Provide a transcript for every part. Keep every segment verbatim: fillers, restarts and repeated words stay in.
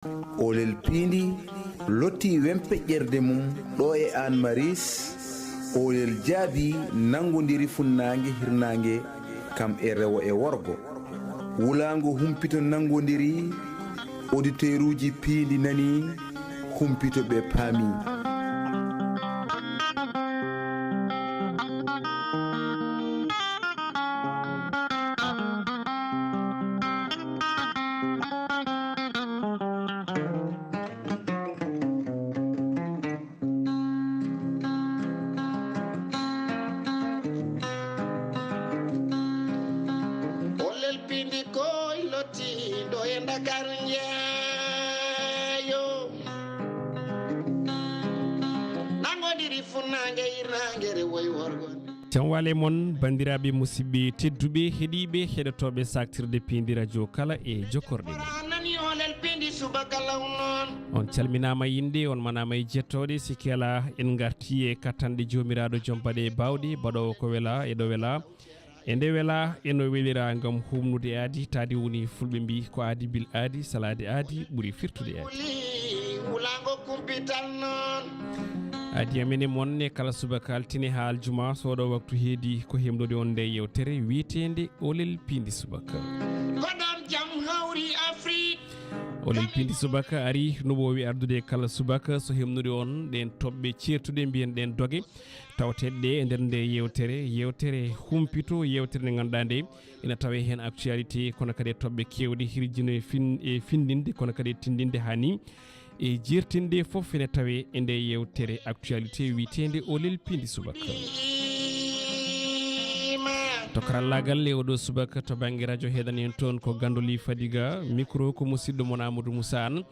Oolel piindi lottii wempeƴƴerde mum ɗo e Aan Maris. Oolel jaabii nanngondiri funnaange hirnaange kam e rewo e worgo. Wulaango humpito nanngondiri, oditeeruuji piindi nanii, humpito ɓe paamii. Ollel pindi koy lotti ɗo e Ndakaaru njeeyo. Nangodiri funnaange hirnaange rewoy worgo. Jam wale mon, banndiraaɓe, musidɓe tedduɓe, heɗiiɓe, heɗotooɓe saktirde piindi radio kala e jokkorɗe mon. Nani ollel pindi subaka law noon. On calminaama e innde, on manaama e jettooɗe, sikke alaa en ngartii e kattanɗe Joomiraaɗo joom baɗe e baawɗe, baɗoowo ko wela e ɗo wela. E nde wela, eno welira ngam humnude aadi, taadi woni fulɓe mbii ko aadi bil aadi, salaade aadi ɓuri firtude aadi. Wuli, wulaango kumpital noon. Aadi amen e mon e kala subaka altine haa aljuma, so ɗo waktu heedi ko hemɗude on nde yewtere wiyeteende Oolel Piindi Subaka. Ko ɗoon jam hawri Afrik. Oolel Piindi Subaka ari no woowi ardude e kala subaka, so hemnude on ɗeen toɓɓe ceertuɗe, mbiyen ɗeen doge, tawteeɗe ɗe e nder nde yewtere, yewtere humpito, yewtere nde ngannduɗaa nde ina tawee heen actualité, kono kadi e toɓɓe keewɗe, hirjino e fin-, e findinde, kono kadi e tindinde haa ni. E jeertinde fof ene tawee e nde yewtere actualité wiyeteende Oolel Piindi Subaka. To karallaagal e oɗo subaka to bannge radio heɗan en toon ko Gandoli Fadiga, micro ko musidɗo mon Amadou Moussa Anne.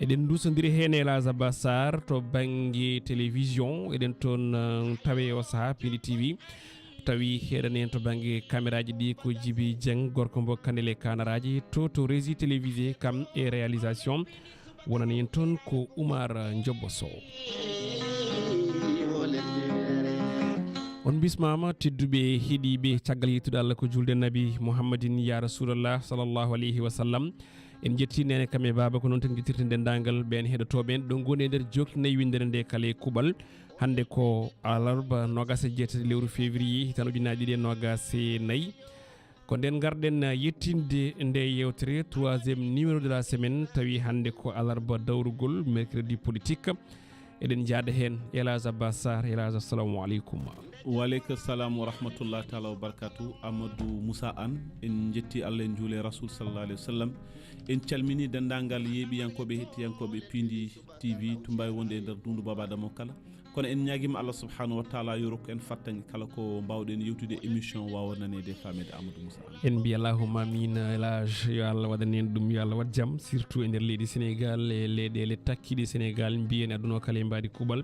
Eɗen nduusondiri heen e El Hadj Abbas Sarr to bannge télévision, eɗen toon, eh, tawe o sahaa Piindi T V. Tawi heɗan en to bannge cameraaji ɗi ko Djiby Dieng, gorko mbo Kanel e Kanaraaji, to, to régie télévisée kam e réalisation. Wonani en toon ko Oumar Ndiobbo Sow. On bismaama, tedduɓe heɗiiɓe, caggal yettude Allah ko julde Nabi Muhammadin ya Rasulallah sallallahu alayhi wa sallam. En njettii neene kam e baaba, ko noon tan njettirten denndaangal ɓeen heɗotooɓe en ɗo ngoni e nder jookli nayi winndere nde kala e kuuɓal. Hannde ko alarba noogaas e jeetati lewru février, hitaande ujunnaji ɗiɗi e noogaas e nayi. Ko ndeen ngarɗen yettinde nde yewtere, troisième numéro de la semaine, tawi hannde ko alarba dawrugol, mercredi politique. Eɗen njaada heen El Hadj Abbas Sarr. El Hadj, assalamu aleykum. Wa aleykum salam wa rahmatullahi taala wa barakatuh. Amadou Moussa Anne, en njetti Allah, en njuuli e Rasul sallallahu alayhi wa sallam. En calmini denndaangal yeeɓiyankooɓe, hettiyankooɓe Piindi T V, to mbaawi wonde e nder dundu Baba Adama o kala. Kono en ñaagiima Allah subhanahu wa taala yo rokku en fartaŋŋe kala ko mbaawɗen yewtude émission waawa naneede e faameede Amadou Moussa Anne. En mbiyi allahumma amin, El Hadj, yo Allah waɗan en ɗum, yo Allah waɗ jam, surtout e nder leydi Sénégal, e leyɗeele takkiiɗe Sénégal, mbiyen aduna o kala e mbaadi kuuɓal.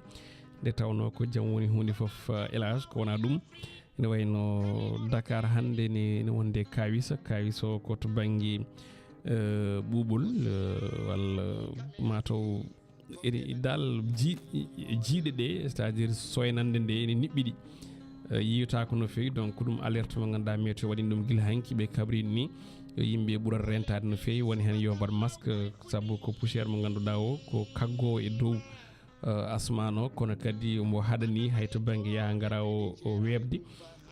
Nde tawnoo ko jam woni huunde fof, eh, El Hadj, ko wonaa ɗum. Ene wayno Dakar hannde ne, ne wonde kaawisa, kaawisa o ko to bannge, eh, ɓuuɓol, eh, walla mataw ene dal ji-, jiiɗe ɗe, c'est-à-dire soynande nde ene niɓɓiɗi. Eh, yiyetaako no feewi, donc ko ɗum alerte mo ngannduɗaa météo waɗi ɗum gila hanki, ɓe kabrini ni, yo yimɓe ɓurat rentaade no feewi, woni heen yo mbaɗ masque, sabu ko poussière mo ngannduɗaa o, ko kaggoowo e dow, eh, asmaan o, kono kadi mbo haɗani hay to bannge yaha ngara o, o weeɓde,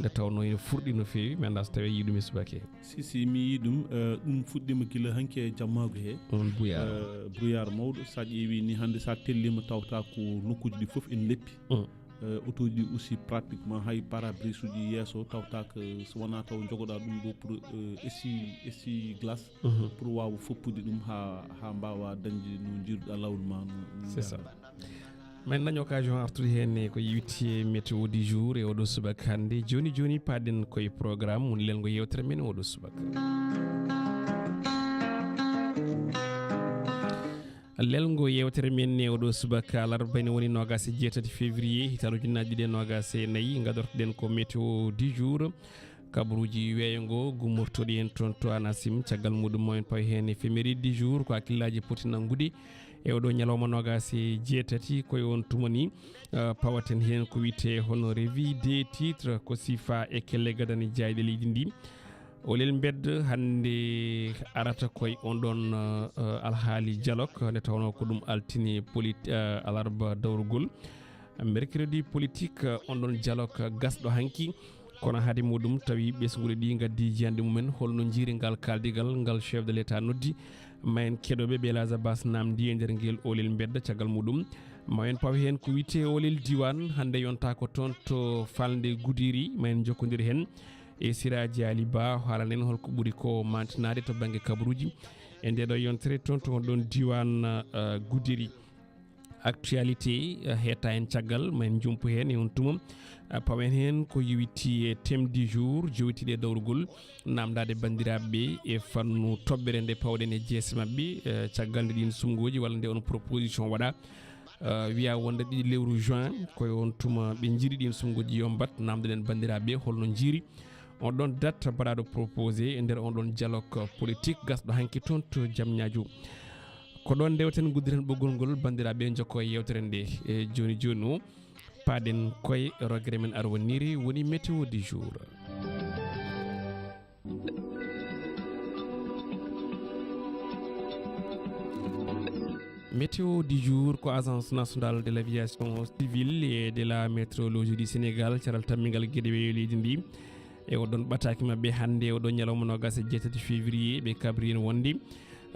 nde tawnoo ene furɗi no feewi, mi anndaa so tawii a yii ɗum e subaka he. Si, si, mi yii ɗum, eh, ɗum fuɗɗiima gila hanki e jammaagu he. On brouillard. Eh, brouillard mawɗo, so a ƴeewii ni hannde so a telliima tawta ko nokkuuji ɗi fof ene leppi. Mm. Eh, otooji ɗi aussi pratiquement hay pare-brise uji yeeso tawta ko so wonaa taw njogoɗaa ɗum ɗo pour, eh, essuie, essuie glace, mhm, pour waawa foppude ɗum haa, haa mbaawa dañde no njiiruɗaa laawol ma no, no. C'est ça. Min dañi occasion artude heen e ko yowiti e météo du jour e oɗo subaka hannde. Jooni jooni paaɗen koye programme woni lelngo yewtere men oɗo subaka. Lelngo yewtere men e oɗo subaka alarba ene woni noogaas e jeetati février hitaande ujunnaji ɗiɗi e noogaas e nayi. Ngadortoɗen ko météo du jour. Kabaruuji weeyo ngo gummortoɗi en toon to ANACIM. Caggal muɗum mo en pawi heen efeméride du jour, ko hakkillaaji poti nanngude e oɗo ñalawma noogaas e jeetati. Koye on tuma ni, eh, pawaten heen ko wiyetee hono revue des titres, ko sifa e kelle gadane jaayɗe leydi ndi. Olel Mbedd hannde arata koye on ɗon, eh, eh, alhaali dialogue, nde tawnoo ko ɗum altine polit-, eh, alarba dawrugol. Mercredi politique, eh, on ɗon dialogue gasɗo hanki. Kono hade muɗum tawi ɓesnguuji ɗi ngaddi jiyanɗe mumen, holno njiiri ngal kaaldigal ngal chef de l'État noddi. Ma en keɗoɓe Belaza Abbas namdi e nder ngel Olel Mbedd caggal muɗum. Ma en paw heen ko wiyetee Olel Diwan, hannde yonta ko toon to falnde Gudiri, ma en jokkondir heen e Siraaji Ali Ba, haalana en holko ɓuri ko mantinaade to bannge kabaruuji e ndee ɗoo yontere toon to on ɗon diwan, eh, Gudiri. Actualité, eh, heetta heen caggal, ma en jumpu heen e on tuma. Eh, pawen heen ko yowiti e thème du jour, jowitiiɗo e dawrugol, namdaade banndiraaɓe e fannu toɓɓere nde pawɗen e jeese maɓɓe, eh, caggal nde ɗiin sumngooji walla nde on proposition waɗa. Eh, wiya wonde ɗiɗi lewru juin, ko e on tuma ɓe njiiri ɗiin sumngooji yo mbat, namdoɗen banndiraaɓe holno njiiri on ɗon date mbaɗaaɗo proposé e nder on ɗon dialogue politique gasɗo hanki toon to Jamñaajo. Ko ɗoon ndewten, nguddiren ɓoggol ngol, banndiraaɓe, njokko e yeewtere nde. E jooni jooni o, paaɗen koye rogere men arwaniire, woni météo du jour. Météo du jour ko Agence nationale de l'aviation civile et de la météorologie du Sénégal, caral tammingal geɗe weeyo leydi ndi. E oɗon ɓataaki maɓɓe hannde, oɗon ñalawma noogaas e jeetati février, ɓe kabri en wonde,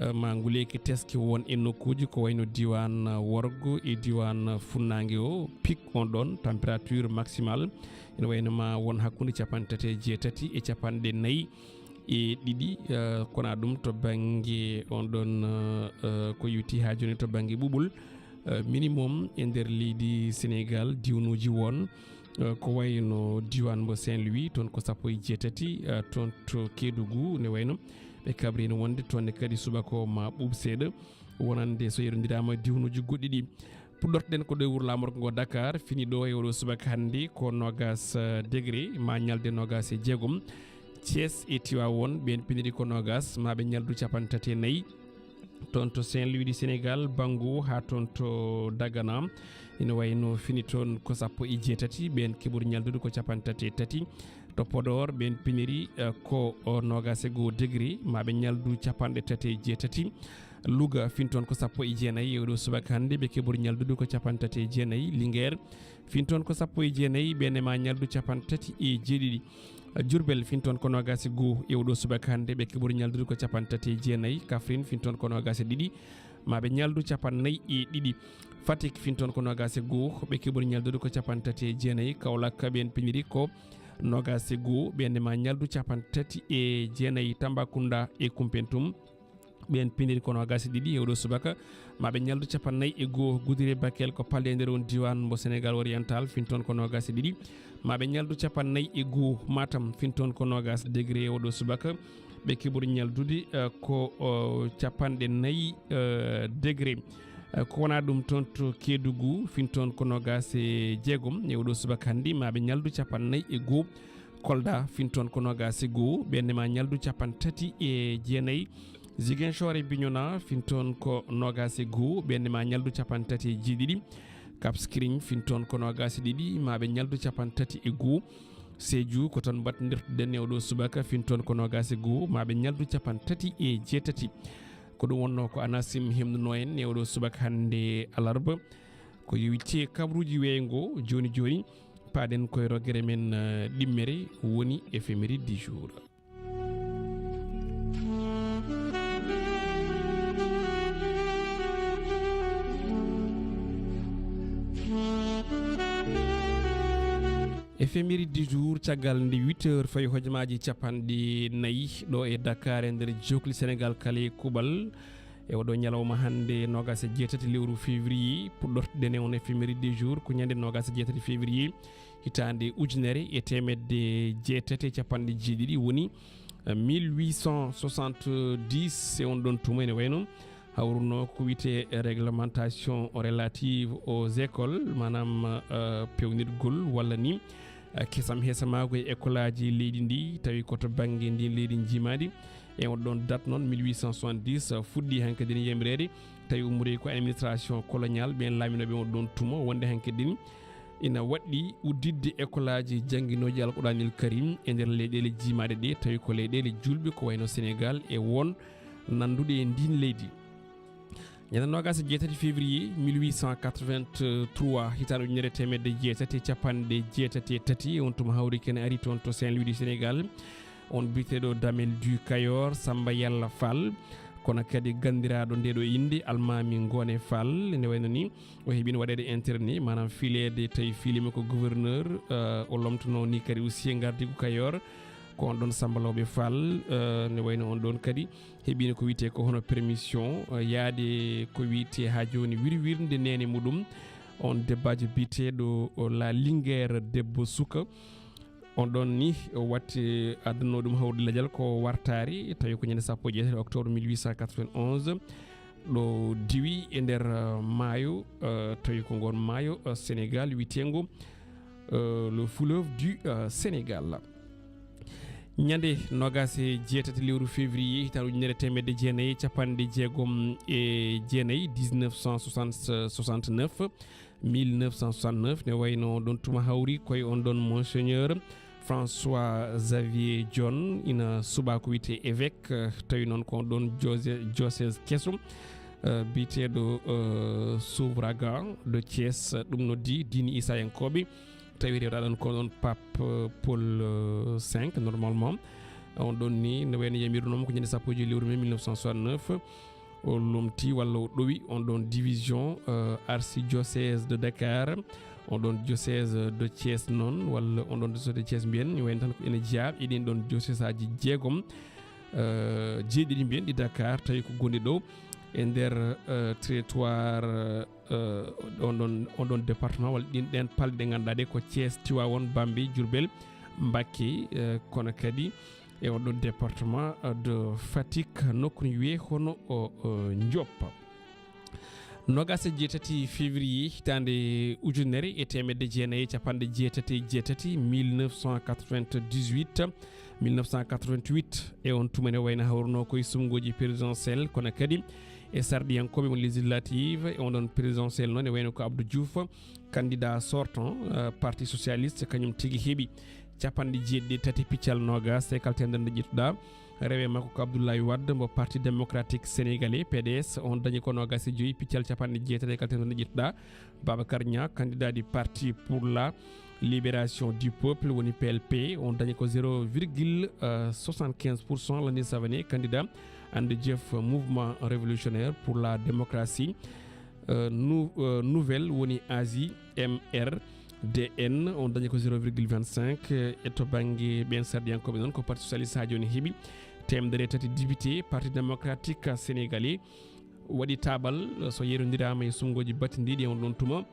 eh, ma nguleeki teske won e nokkuuji ko wayno diiwaan, eh, worgo e diiwaan, eh, funnaange o, pic on ɗon, température maximale, ene wayno ma won hakkunde capanɗe tati e jeetati e capanɗe nayi e ɗiɗi, eh, kona ɗum to bannge on ɗon, eh, eh, ko yowiti haa jooni to bannge ɓuɓol, eh, minimum e nder leydi Sénégal, diwnuuji won, eh, ko wayno diiwaan mo Saint-Louis, toon ko sappo e jeetati, eh, toon to Kédougou ne wayno ɓe kabri heen wonde toon ne kadi subaka o ma ɓuuɓ seeɗa, wonande so yerondirama e diwnuuji goɗɗi ɗi. Puɗɗortoɗen ko ɗo e wuro laamorgo ngo Dakar, fini ɗo e oɗo subaka hannde ko noogaas, eh, degré, ma ñalde noogaas e jeegom. Thiès e Tivaouane, ɓeen piniri ko noogaas, ma ɓe ñaldu capanɗe tati e nayi. Toon to Saint-Louis du Sénégal, Bangu haa toon to Dagana, ina wayno fini toon ko sappo e jeetati, ɓeen keɓori ñaldude ko capanɗe tati e tati. To Podor, ɓeen piniri, eh, ko, o, noogaas e goo degré, ma ɓe ñaldu capanɗe tati e jeetati. Louga, fin toon ko sappo e jeenayi, e oɗo subaka hannde, ɓe keɓori ñaldude ko capanɗe tati e jeenayi. Linguère, fin toon ko sappo e jeenayi, ɓeen e ma ñaldu capanɗe tati e jeeɗiɗi. Diourbel, fin toon ko noogaas e goo, e oɗo subaka hannde, ɓe keɓori ñaldude ko capanɗe tati e jeenayi. Kaffrine, fin toon ko noogaas e ɗiɗi, ma ɓe ñaldu capanɗe nayi e ɗiɗi. Fatick, fin toon ko noogaas e goo, ɓe keɓori ñaldude ko capanɗe tati e jeenayi. Kaolack, ɓeen piniri ko noogaas e goo, ɓeen ne ma ñaldu capanɗe tati e jeenayi. Tambacounda e Koumpentoum, ɓeen piniri ko noogaas e ɗiɗi e oɗo subaka, ma ɓe ñaldu capanɗe nayi e goo. Gudire Bakel ko palde e nder on diiwaan mbo Sénégal oriental, fin toon ko noogaas e ɗiɗi, ma ɓe ñaldu capanɗe nayi e goo. Matam, fin toon ko noogaas degré e oɗo subaka, ɓe keɓori ñaldude, eh, ko, o, capanɗe nayi, eh, degré. Eh, ko wona ɗum toon to Kédougou, fin toon ko noogaas e jeegom e oɗo subaka hannde, ma ɓe ñaldu capanɗe nayi e goo. Kolda, fin toon ko noogaas e goo, ɓeen ne ma ñaldu capanɗe tati e jeenayi. Ziguinchor e Bignona, fin toon ko noogaas e goo, ɓeen ne ma ñaldu capanɗe tati e jeeɗiɗi. Cap Skirring, fin toon ko noogaas e ɗiɗi, ma ɓe ñaldu capanɗe tati e goo. Sédhiou, ko toon mbattindirtoɗen e oɗo subaka, fin toon ko noogaas e goo, ma ɓe ñaldu capanɗe tati e jeetati. Ko ɗum wonnoo ko ANACIM hemnunoo en e oɗo subaka hannde alarba. Ko yowiti e kabaruuji weeyo ngo, jooni jooni, paaɗen koye rogere men, eh, ɗimmere, woni éphéméride du jour. Éphéméride du jour, caggal nde huit heures fayi hojomaaji capanɗe nayi ɗo e Dakar e nder jokli Sénégal kala e kuuɓal. E oɗo ñalawma hannde noogaas e jeetati lewru février, puɗɗortoɗen e on éphéméride du jour ko ñande noogaas e jeetati février. Hitaande ujunere e teemedde jeetati e capanɗe jeeɗiɗi woni, eh, mille huit cent soixante-dix, e on ɗon tuma ene wayno hawruno ko wiyetee réglementation relative aux écoles, maanaam, eh, pewnirgol walla ni, eh, kesam hesamaagu e école aji leydi ndi, tawi ko to bannge ndin leydi njiimaandi. E on ɗon date noon, mille huit cent soixante-dix, eh, fuɗɗi hankadin yamireede, tawi ummorii ko administration coloniale, ɓeen laaminooɓe on ɗon tuma, wonde hankadin ina waɗɗi udditde ekolaaji jannginooji Alqur'aanil Karim e nder leyɗeele jimaaɗe ɗe, tawi ko leyɗeele juulɓe ko wayno Senegaal e won nannduɗe e ndiin leydi. Ñande noogaas e jeetati février mille huit cent quatre-vingt-trois, hitaande ujunere teemedde jeetati e capanɗe jeetati e tati, on tuma hawri kene ari toon to Saint-Louis du Sénégal. On biyeteeɗo Damel du Kayor, Samba Yalla Fall, kono kadi ganndiraaɗo ndeeɗo innde Almaami Ngoone Fall, nde wayno ni o heɓino waɗeede interné, maanaam fileede, tawi filima ko gouverneur, eh, o lomtono ni kadi aussi e ngardigu Kayor, ko on ɗon Samba Lawbe Fall, eh, nde wayno on ɗon kadi heɓino ko wiyetee ko hono permission, eh, yaade ko wiyetee haa jooni wirwirnde neene muɗum, on debbaajo biyeteeɗo o La Linguère debbo suka. On ɗon ni o watti addanno ɗum hawrude lajal ko wartaari, tawi ko ñande sappo e jeetati octobre mille huit cent quatre-vingt-onze, ɗo diwi e nder, eh, maayo, eh, tawi ko ngoon maayo, eh, Sénégal wiyeteengo, eh, le fleuve du, eh, Sénégal. Ñande noogaas e jeetati lewru février hitaande ujunere teemedde jeenayi e capanɗe jeegom e jeenayi, dix-neuf cent soixante, soixante-neuf, mille neuf cent soixante-neuf, ne wayno ɗon tuma hawri koye on ɗon Monseigneur François Xavier John, ina suɓaa ko wiyetee évêque, eh, tawi noon ko on ɗon diocè-, diocèse keso, eh, biyeteeɗo, eh, Souvraga de Thiès, ɗum noddi diini Isayankooɓe, tawi rewɗaa ɗon ko ɗon Pape, eh, Paul, eh, cinq, normalement. On ɗon ni, ne wayno yamirunooma ko ñande sappo e joy lewru mai mille neuf cent soixante-neuf. O lomti walla o ɗowi on ɗon division, eh, archidiocèse de Dakar, on ɗon diocèse de Thiès noon, walla on ɗon diocèse de Thiès mbiyen, wayno tan ko ene jeyaa e ɗin ɗon diocèse aji jeegom, eh, jeeɗiɗi mbiyen ɗi Dakar, tawi ko gonɗi ɗo e nder, eh, territoire, eh, on ɗon, on ɗon département walla ɗin ɗen palɗe ɗe ngannduɗaa ɗe ko Thiès, Tivaouane, Bambey, Diourbel, Mbacké, eh, kono kadi e on ɗon département, eh, de Fatick, nokku ne wiyee hono o, o Ndiop. Noogaas e jeetati février hitaande ujunere e teemedde jeenayi e capanɗe jeetati e jeetati, mille neuf cent quatre-vingt-dix-huit, mille neuf cent quatre-vingt-huit, e on tuma ne wayno hawruno koye suɓngooji présidentielle, kono kadi e sarɗiyankooɓe mo législative, e on ɗon présidentielle noon, ne wayno ko Abdou Diouf, candidat sortant, eh, Parti Socialiste, kañum tigi heɓi capanɗe jeeɗiɗi e tati piccal noogaas e kala teemedere nde ƴettuɗaa. Rewe makko ko Abdoulaye Wade mo Parti Démocratique Sénégalais, P D S, on dañi ko noogaas e joy piccal capanɗe jeetati e kala teemedere nde ƴettuɗaa. Babacar Niang, candidat du Parti pour la Libération du Peuple, woni P L P, on dañi ko zéro virgule soixante-quinze pour cent. Landing Savané, candidat And Jëf, Mouvement Révolutionnaire pour la Démocratie, euh, nou-, euh, Nouvelle, woni Asie, M R D N, on dañi ko zéro virgule vingt-cinq. E to bannge ɓeen sarɗiyankooɓe noon, ko Parti Socialiste haa jooni heɓi teemedere e tati député. Parti Démocratique Sénégalais waɗi taabal, so yerodiraama e suɓngooji battindiiɗi e on ɗon tuma,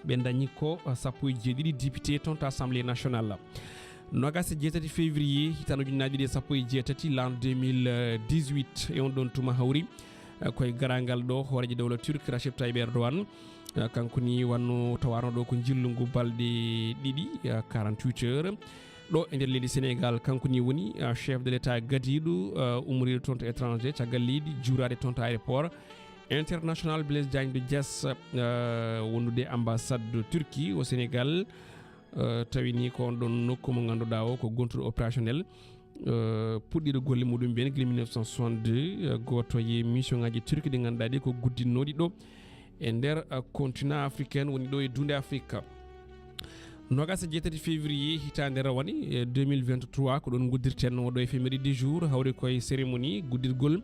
ɓe dañi ko sappo e jeeɗiɗi député toon to Assemblée nationale. Noogaas e jeetati février hitaande ujunnaji ɗiɗi e sappo e jeetati, l'an deux mille dix-huit, e on ɗon tuma hawri, eh, koye garagal ɗo hooreejo dowla Turc Recep Tayyip Erdogan, eh, kanko ni wanno tawarno ɗo ko njillu ngu balɗe ɗiɗi, eh, quarante-huit heures. Ɗo e nder leydi Sénégal, kanko ni woni, eh, chef de l'État gadiiɗo, eh, ummoriiɗo toon to étranger, caggal leydi, juuraade toon to aéroport international Blaise Diagne de Diass, eh, wondude ambassade de Turquie au Sénégal. Eh, tawi ni ko on ɗon nokku mo ngannduɗaa o ko gontuɗo opérationnel, eh, puɗɗiiɗo golle muɗum mbiyen gila mille neuf cent soixante-deux, eh, gooto e mission ngaji Turquie ɗi ngannduɗaa ɗi ko guddinnooɗi ɗo e nder, eh, continent africain, woni ɗo e duunde Afrique. Noogaas e jeetati février hitaande rawane, eh, deux mille vingt-trois, ko ɗon nguddirten oɗo F M R I du jour, hawri koye cérémonie guddirgol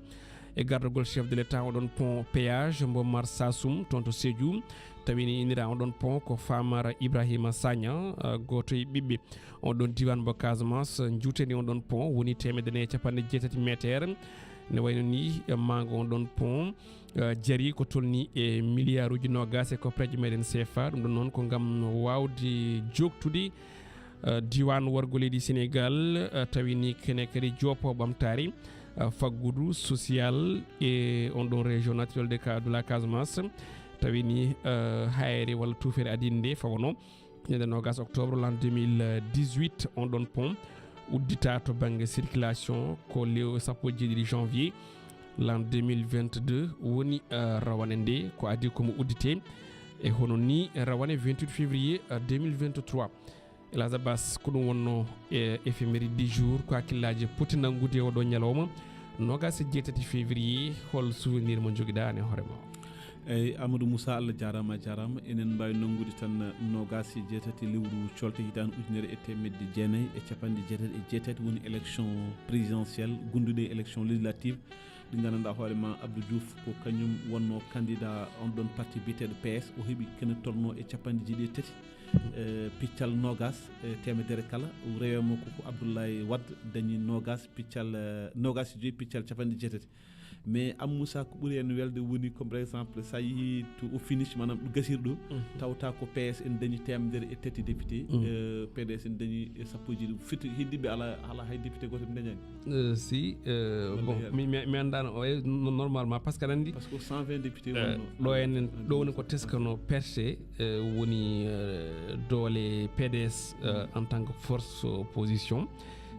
e gardagol chef de l'État oɗon pont péage mbo Marsassoum toon to Sédhiou. Tawi ni innira oɗon pont ko Famara Ibrahima Sagna, eh, gooto e ɓiɓɓe on ɗon diiwaan mbo Casamance, njuuteni on ɗon pont woni teemedere e capanɗe jeetati meter. Ne wayno ni, eh, maango on ɗon pont, eh, jari ko tolni e miliyaaruuji noogaas e koppareeje meɗen C F A. Ɗum ɗon noon ko ngam waawde jooktude, eh, diiwaan worgo leydi Sénégal, eh, tawi ni kene kadi joopo ɓamtaare, eh, faggudu social e on ɗon région naturelle de Ca-, de la Casamance. Tawi ni, eh, hayre walla tuufere adii nde fawano ñande noogaas octobre l'an deux mille dix-huit, on ɗon pont uddita to bannge circulation ko lewru sappo e jeeɗiɗi janvier l'an deux mille vingt-deux woni, eh, rawane nde, ko adii ko mo uddite. E hono ni rawane vingt-huit février, eh, deux mille vingt-trois. Elhadj Abbas, ko ɗum wonno e éphéméride du jour, ko hakkillaaji poti nanngude e oɗo ñalawma, noogaas e jeetati février, hol souvenir mo njogiɗaa an e hoore ma? Eyyi, Amadou Moussa, Allah jaaraama, a jaaraama. Enen mbaawi nanngude tan noogaas e jeetati lewru colte hitaande ujunere e teemedde jeenayi e capanɗe jeetati e jeetati woni élection présidentielle, gonduɗe e élection législative. Ɗi nganndanɗaa hoore ma, Abdou Diouf ko kañum wonno candidat on ɗon parti biyeteeɗo P S. O heɓi kene tolno e capanɗe jeeɗiɗi e tati, eh, piccal noogaas e teemedere kala. Rewe makko ko Abdoulaye Wade, dañi noogaas piccal, eh, noogaas e joyi piccal capanɗe jeetati. Mais Am Moussa, ko ɓuri en welde woni comme par exemple sa yehi to o finish, maanaam ɗo gasiri ɗo, mhm, tawta ko P S en dañi teemedere e tati député, mhm, eh, P D S en dañi e sappo e jeeɗiɗi. Firti heddiɓe ala, ala hay député gooto ɓe dañani. Euh, si, euh, bon, mi, mi, mi anndaano o, eh, no-, normalement, par ce que aɗa anndi, par ce que cent vingt députés, euh, wonno ɗo en, en ɗo woni ko teskano percé, euh, woni, euh, doole P D S, euh, en tant que force opposition.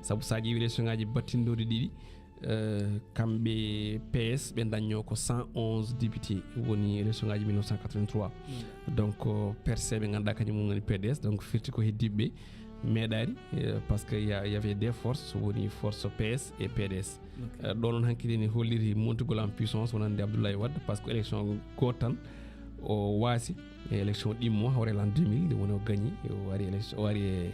Sabu so a ƴeewi élection ngaji battinɗo ɗiɗi, euh, kamɓe P S ɓe dañno ko cent onze députés woni élection ngaji mille neuf cent quatre-vingt-trois. Mm. Donc, euh, percé ɓe ngannduɗaa kañum woni P D S, donc firti ko heddiɓe meeɗaani, euh, par ce que y a, y avait deux forces, woni force P S et P D S. Ok. Euh, ɗo noon hanki ne holliri montugol en puissance wonande Abdoulaye Wade, par ce que élection gooto tan o waasi e élection ɗimmo, hawre l'an deux mille, nde woni o gagné, o ari élection, o ari e,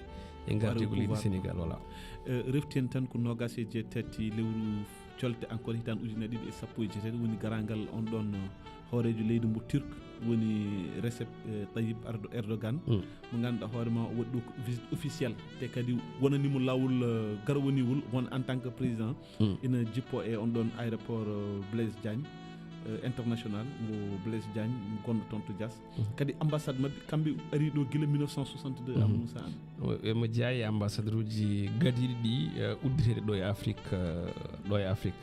e ngartugol leydi Sénégal, voilà. Euh, refti en tan ko noogaas e jeetati lewru colte encore hitaande ujunere ɗiɗi e sappo e jeetati woni garaangal on ɗon hooreejo leydi mbo Turc woni Recep, eh, Tayyip Erdo-, Erdogan. Mm. Mo ngannduɗaa hoore ma o waɗi ɗo ko visite officielle, te kadi wonani mo laawol, eh, garwaniwol won en tant que président. Mm. Ina jippo e on ɗon aéroport, eh, Blaise Diagne, eh, international mo Blaise Diagne gonɗo toon to Diass. Mhm. Kadi ambassade maɓɓe, kamɓe ari ɗo gila mille neuf cent soixante-deux, mhm, Amadou Moussa Anne. O, emo jeyaa e ambassadeur uji gadiiɗi ɗi, eh, uddeteeɗi ɗo e Afrique, eh, ɗo e Afrique.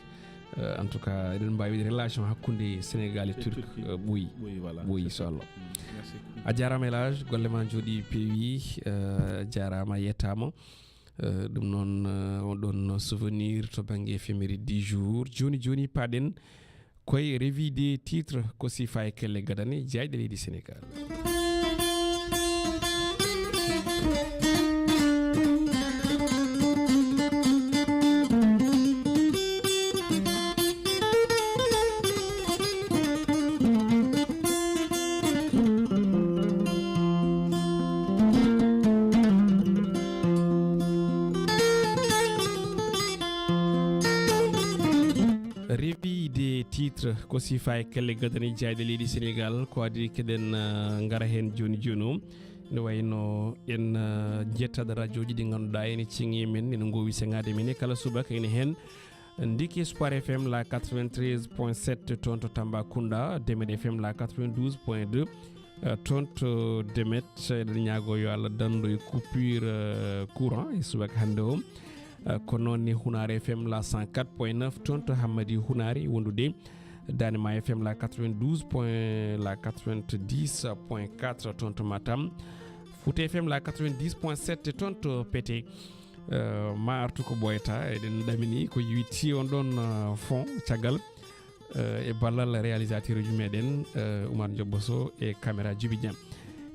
Eh, en tout cas, eɗen mbaawi wiide relation hakkunde Sénégal e Turquie, eh, ɓooyi. Ɓooyi, voilà, ɓooyi, c'est ça. Inchallah. Mm, merci. A jaaraama, Elhadj, golle ma njooɗi peewi, eh, jaaraama, yettaama. Eh, ɗum noon, eh, on ɗon souvenir to bannge éphéméride du jour. Jooni, jooni, paaɗen koye revue des titres, ko siifa e kelle gadane jaayɗe leydi Sénégal. Revue des titres, ko siifa e kelle gadane jaayɗe leydi Sénégal, ko adii keɗen, eh, ngara heen jooni jooni o. Ene wayno en, eh, njettat rajooji ɗi ngannduɗaa ene ceŋi men, ene ngoowi seŋaade men e kala subaka ene heen. Ndiki Espoir F M la quatre-vingt-treize point sept toon to Tambacounda, Demet F M la quatre-vingt-douze point deux, eh, toon to Demet. Eɗen ñaagoo yo Allah danndu e coupure, eh, courant e subaka hannde o. Eh, ko noon ne Hunaare F M la cent quatre point neuf toon to Hammadi Hunaare wondude. Daande Maayo F M la quatre-vingt-douze point, la quatre-vingt-dix point quatre toon to Matam. Fouta F M la quatre-vingt-dix point sept toon to Pete. Eh, ma artu ko ɓooyata, eɗen ɗamini ko yowiti on ɗon, eh, fond caggal, eh, e ballal réalisateur uji meɗen, eh, Oumar Diop Bosso e caméra Djiby Dieng.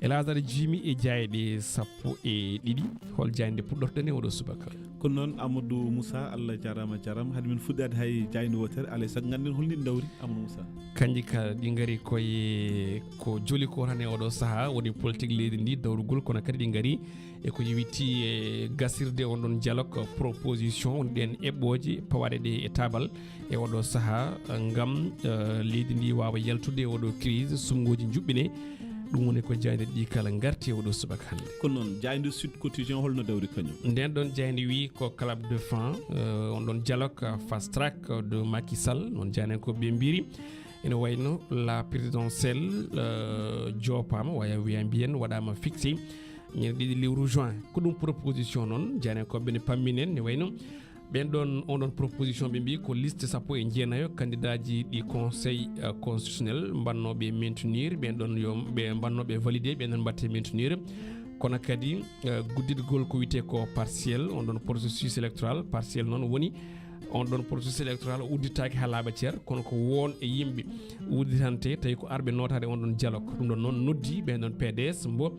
Elhadj, aɗa jiimi e jaayɗe sappo e ɗiɗi, hol jaaynde puɗɗorɗen e oɗo subaka? Ko noon, Amadou Moussa, Allah jaaraama, jaaraama. Hade men fuɗɗaade hay jaaynde wootere, alaa e sago ngannden hol ni ɗi ndawri, Amadou Moussa? Kanji ka ɗi ngari koye ko joli ko tan e oɗo sahaa, woni politique leydi ndi, dawrugol, kono kadi ɗi ngari e ko yowiti e gasirde on ɗon dialogue, proposition, woni ɗen eɓɓooje pawaaɗe ɗe e taabal e oɗo sahaa, eh, ngam, eh, leydi ndi waawa yaltude e oɗo crise, suɓngooji njuɓɓine. Ɗum woni ko jaaynde ɗi kala ngarti e oɗo subaka hannde. Ko noon, jaaynde Sud Quotidien, holno dawri kañum? Nden ɗon jaaynde wi ko clap de fin, eh, on ɗon dialogue, eh, fast track de Macky Sall, noon jaaynde ko ɓe mbiri. Ene wayno la présidentielle, eh, joopaama, waya wiya mbiyen waɗaama fixé ñande ɗiɗi lewru juin. Ko ɗum proposition noon, jaaynde ko ɓe ne pamminen, ne wayno ɓen ɗon, on ɗon proposition ɓe mbi ko liste sappo e jeenayo candidat ji ɗi conseil, eh, constitutionnel mbannooɓe maintenir, ɓen ɗon yo ɓe mbannooɓe validé, ɓen ɗon mbatte maintenir. Kono kadi, eh, gudditgol ko wiyetee ko partiel, on ɗon processus électoral partiel noon woni, On ɗon processus électoral udditaaki haa laaɓa cer, kono ko won e yimɓe udditante, tawi ko arɓe nootaade on ɗon dialogue. Ɗum ɗon noon noddi ɓen ɗon P D S mbo,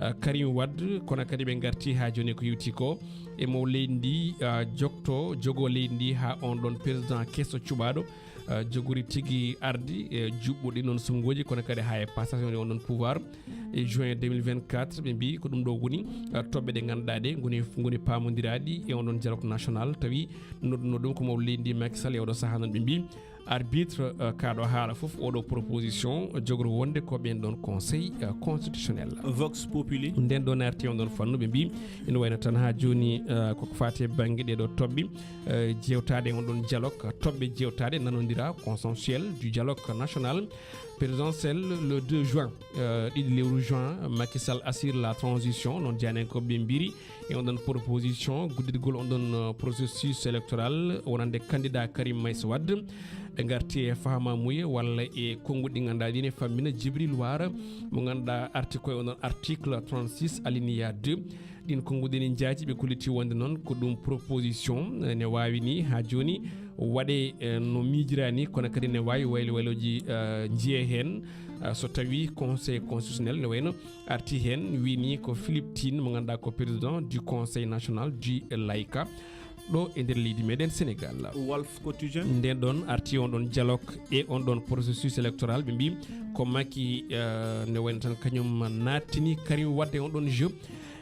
eh, Karim Wade, kono kadi ɓe ngarti haa jooni ko yewti ko e mo leydi ndi, eh, jokto, jogo leydi ndi haa on ɗon président keso cuɓaaɗo, eh, jogori tigi ardi e juɓɓuɗi noon suɓngooji, kono kadi haa e passation de on ɗon pouvoir e juin deux mille vingt-quatre. Ɓe mbi ko ɗum ɗo woni, eh, toɓɓe ɗe ngannduɗaa ɗe ngoni, ngoni paamondiraaɗi e on ɗon dialogue national, tawi nodduno ɗum ko mawɗo leydi ndi Macky Sall e oɗo sahaa noon. Ɓe mbi arbitre, eh, kaɗo haala fof oɗo proposition jogoro wonde ko ɓen ɗon conseil, eh, constitutionnel. Vox Populi. Nden ɗon arti on ɗon fannu, ɓe mbi ina wayno tan haa jooni, eh, koko faati e bannge ɗeɗo toɓɓe, eh, jewtaade on ɗon dialogue, toɓɓe jewtaade nanondira consensuel du dialogue national présidentiel le deux juin, eh, ɗiɗi lewru juin, Macky Sall assure la transition, noon jaanen ko ɓe mbiri e on ɗon proposition, guddiɗgol on ɗon, eh, processus électoral wonande candidat Karim Meïssa Wade. Ɓe ngarti e fahamamuye walla e konnguɗi ɗi ngannduɗaa ɗi ne fammina Djibril War, mo ngannduɗaa arti koye on ɗon article trente-six alinéa deux. Ɗin konnguɗi ne njaaji, ɓe kolliti wonde noon ko ɗum proposition, eh, ne waawi ni haa jooni waɗe, eh, no miijira ni, kono kadi ne waawi waylo wayloji, eh, njiye heen, eh, so tawi conseil constitutionnel ne wayno arti heen, wini ko Philippe Tine mo ngannduɗaa ko président du conseil national du laïcat ɗo e nder leydi meɗen Sénégal. Walf Quotidien. Nden ɗon arti on ɗon dialogue e on ɗon processus électoral, ɓe mbi ko Macky, eh, ne wayno tan kañum nattini Karim Wade e on ɗon jeu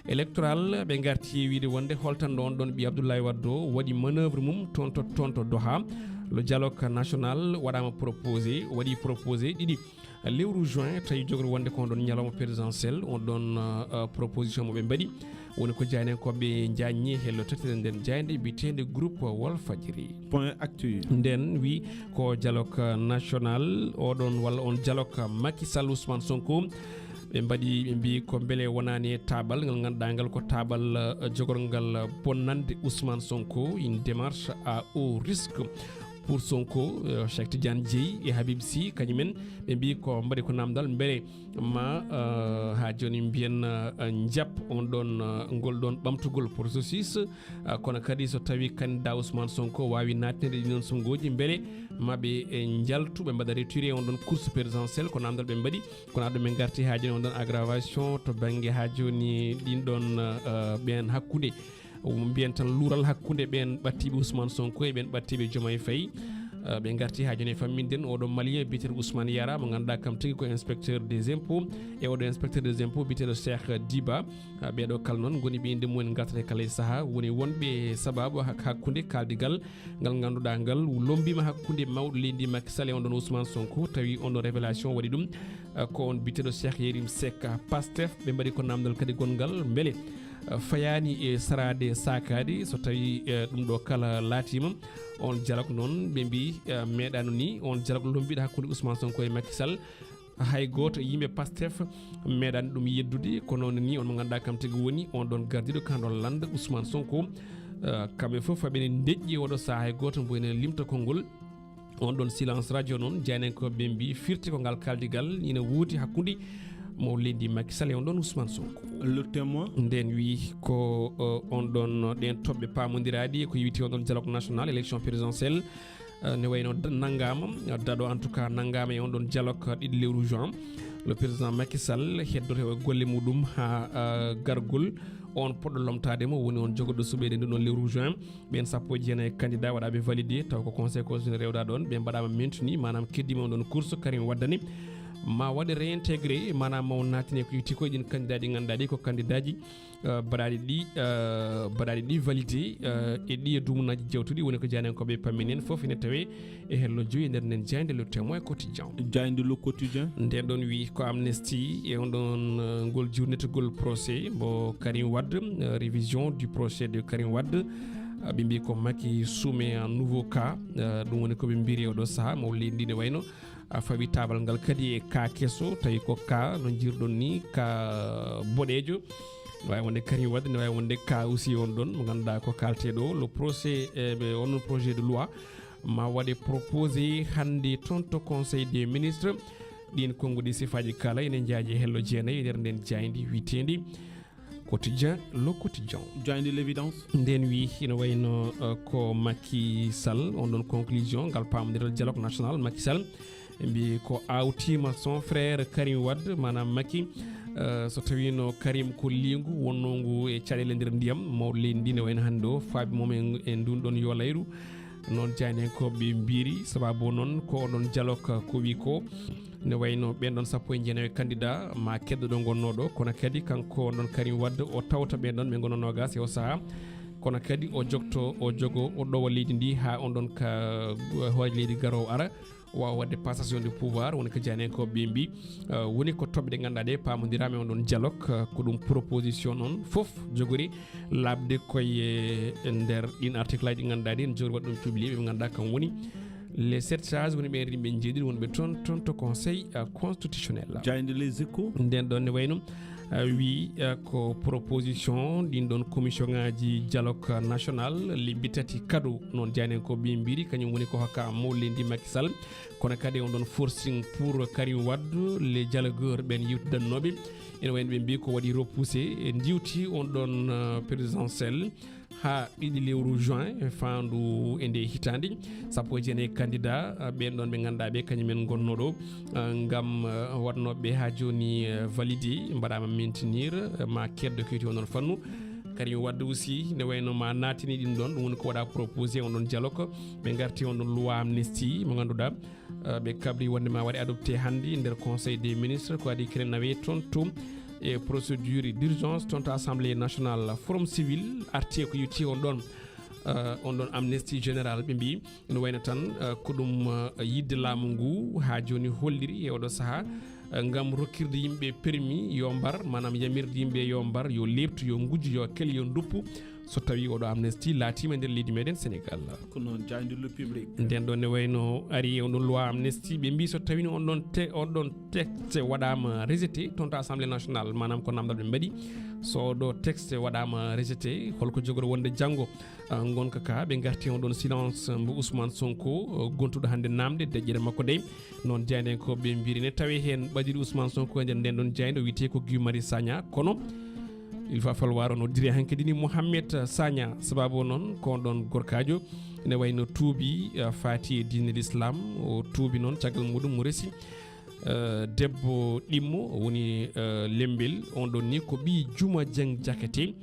électoral. Ɓe ngarti wiide wonde holtanɗo on ɗon ɓi Abdoulaye Wade o waɗi manœuvre mum toon to, toon to Doha. Le dialogue national waɗama proposé, waɗi proposé ɗiɗi lewru juin, tawi jogori wonde ko on ɗon ñalawma présidentiel, on ɗon, eh, proposition mo ɓe mbaɗi. Woni ko jaaynankoɓe jaanni hello tati nder jaaynde biyeteende groupe Walfadjri. Point Actu. Nden wi ko dialogue national, oɗon walla on dialogue Macky Sall Ousmane Sonko. Ɓe mbaɗi, ɓe mbi ko mbele wonaani e taabal ngal ngannduɗaa ngal ko taabal, eh, jogorngal bonnande Ousmane Sonko, une démarche à haut risque pour Sonko, eh, Cheikh Tidiane Dièye e Habib Sy, kañumen ɓe mbi ko mbaɗi ko namdal mbele ma, eh, haa jooni mbiyen, eh, njab on ɗon, eh, ngol ɗon ɓamtugol processus, eh, kono kadi so tawi candidat Ousmane Sonko waawi naatnede ɗin ɗon suɓngooji mbele ma ɓe, eh, njaltu ɓe mbaɗa retiré on ɗon course présidentielle, ko namdal ɓe mbaɗi. Kono aɗo min ngarti haa jooni on ɗon aggravation to bannge haa jooni ɗin ɗon, eh, ɓeen hakkunde. Mbiyen tan luural hakkunde ɓeen ɓattiiɓe Ousmane Sonko e ɓeen ɓattiiɓe Diomaye Faye. Eh, ɓe ngarti haa jooni e famminden oɗo Malien biyeteeɗo Ousmane Yara mo ngannduɗaa kam tigi ko inspecteur des impôts e oɗo inspecteur des impôts biyeteeɗo Cheikh Diba. Eh, ɓeeɗo kala noon ngoni ɓe innde mumen ngartata kala e sahaa woni wonɓe sababu hak-, hakkunde kaaldigal ngal ngannduɗaa ngal lombiima hakkunde mawɗo leydi Macky Sall e on ɗon Ousmane Sonko, tawi on ɗon révélation waɗi ɗum, eh, ko on biyeteeɗo Cheikh Yérim Seck Pastef. Ɓe mbaɗi ko namdal kadi gonngal mbele, eh, fayaani e saraade saakaade so tawi, eh, ɗum ɗo kala laatiima on dialogue noon ɓe mbi, eh, meeɗaano ni on dialogue lombiiɗo hakkunde Ousmane Sonko e Macky Sall. Hay gooto e yimɓe Pastef meeɗaani ɗum yeddude, ko noon ni on mo ngannduɗaa kam tigi woni on ɗon gardiiɗo ka ɗon lannda Ousmane Sonko. Eh, kamɓe fof ɓe ne ndeƴƴi oɗo sahaa, hay gooto mbo ene limta konngol. On ɗon silence radio noon, jaaynankoɓe ɓe mbi firti ko ngal kaaldigal ina woodi hakkunde mo leydi Macky Sall e on ɗon Ousmane Sonko. Le Témoin. Nden wi ko, eh, on ɗon ɗen toɓɓe paamondiraaɗi ko yewti on ɗon dialogue national, élection présidentielle, eh, ne wayno d-, nanngaama, eh, daɗo en tout cas nanngaama e on ɗon dialogue, eh, ɗiɗi lewru juin. Le président Macky Sall heddoto e golle muɗum haa, eh, gargol on poɗɗo lomtaade mo, woni on jogoɗo suɓeede ndun ɗon lewru juin. Ɓeen sappo e jeenayi candidat waɗaaɓe validé, taw ko conseil constitutionnel rewɗaa ɗon, ɓe mbaɗaama maintenu, maanaam keddiima on ɗon course Karim Wade ni, ma waɗe réintégré, maanaam ma o naatine ko itti koye ɗin candidat ɗi ngannduɗaa ɗi ko candidaaji, eh, baɗaaɗi ɗi, eh, baɗaaɗi ɗi validé, eh, e ɗi e dumunaaji jawtuɗi, woni ko jaaynankoɓe pammi nen fof ene tawee e hello joyi e nder nden jaaynde Le Témoin Quotidien. Jaaynde Le Quotidien. Nden ɗon wi ko amnistie e on ɗon, eh, ngol jurnitagol procès mbo Karim Wade, eh, révision du procès de Karim Wade. Eh, ɓe mbi ko Macky soumet un nouveau cas, eh, ɗum woni ko ɓe mbiri e oɗo sahaa mo leydi ndi ne wayno a fawi taabal ngal kadi e cas keso, tawi ko cas no njirɗon ni, cas boɗeejo. Waawi wonde Karim Wade, ne waawi wonde cas aussi on ɗon mo ngannduɗaa ko kaalteɗo le procès, eh, ɓe on projet de loi ma waɗe proposé hannde toon to Conseil des ministres. Ɗin konnguɗi sifaaji kala ene njaaji e hello jeenayi e nder nden jaaynde wiyeteendi Quotidien, le quotidien. Joinde l'évidence. Nden wi ina wayno uh, ko Macky Sall on ɗon conclusion ngal pamondiral dialogue national Macky Sall. Ɓe mbi ko awtima son frère Karim Wade manam Macky. Uh, so tawino Karim ko lingu wonnongu e caɗele nder ndiyam mawɗo leydi ndi ne wayno hannde o faabi mum e ndun ɗon yolayru. Noon jaayndiyankooɓe ɓe mbiri sababu o noon ko oɗon dialogue ko wi ko ne wayno ɓen ɗon sappo e jeenayo candidat ma keddoɗo ngonnoɗo kono kadi kanko on ɗon Karim Wade o tawta ɓen ɗon ɓe ngonno nogas e o saaha. Kono kadi o jogto o jogo o ɗowa leydi ndi ha on ɗon ka hoorejo leydi garowo ara wawa wadde passation de pouvoir woni ko jaayndiyankooɓe ɓe mbi. Uh, woni ko toɓɓe ɗe ngannduɗaa ɗe pamondirama e on ɗon dialogue uh, ko ɗum proposition on fof jogori labde koye nder ɗin article aji ɗi ngannduɗaa ɗi en jogori waɗ ɗum publié ɓe ngannduɗaa kam woni les sept sages woni ɓen rimɓe jeeɗiɗi wonɓe toon toon to conseil uh, constitutionnel. Jaaynde les échos. Nden ɗon ne wayno uh, wi uh, ko proposition ɗin ɗon commission ngaji dialogue national lebbi tati kado noon jaayndiyankooɓe mbiri kañum woni ko hokka mawlidi Macky Sall. Kono kadi on ɗon forcing pour Karim Wade les dialogueurs ɓen yewtidannoɓe ene wayno ɓe mbi ko waɗi repoussé e ndiwti on ɗon uh, présidentiel ha ɗiɗi lewru juin e fandu e nde hitande sappo e jeenayi candidat uh, ɓen ɗon ɓe ganduɗa ɓe kañumen gonnoɗo uh, gam uh, waɗnoɓe ha joni validé mbaɗama maintenir ma keddo kewti on ɗon fannu. Karim Wade aussi ne wayno ma natini ɗin ɗon ɗum woni ko waɗa proposé on ɗon dialogue ɓe garti on ɗon loi amnesty mo ganduɗa ɓe kabri wonde ma waɗe adopté hannde nder conseil des ministres ko adi kene nawe toon to e procédure d'urgence toon to assemblée nationale forum civil arti ko yetti on ɗon on ɗon amnesty général ɓe mbi ene wayno tan ko ɗum yidde laamu ngu ha joni holliri e oɗo saaha ngam rokkirde yimɓe permis yo mbar manam yamirde yimɓe yo mbar yo leptu yo gujju yo kel yo duppu so tawi oɗo amnesty laatima e nder leydi meɗen Sénégal. Ko noon jaayndu le public. Nden ɗon ne wayno ari e oɗon loi amnesty ɓe mbi so tawino on ɗon te on ɗon texte waɗama rejeté toon to assemblée nationale manam ko namdal ɓe mbaɗi so oɗo texte waɗama rejeté holko jogoro wonde janngo uh, gonka ka ɓe garti on ɗon silence mbo Ousmane Sonko uh, gontuɗo hannde namde deƴƴere makko dey. Noon jaayndiyankooɓe ɓe mbiri ne tawi heen ɓadiri Ousmane Sonko e nder nden ɗon jaaynde o wiyetee ko Guy Marius Sagna kono il faut falloir o noddiri hankadi ni Mohamed Sagna sababu o noon ko on ɗon gorkaajo ene wayno tuubi faati e diine l'islam o tuubi noon caggal muɗum mo resi debbo ɗimmo woni lembel on ɗon ni ko ɓii Juma Dieng Jakate.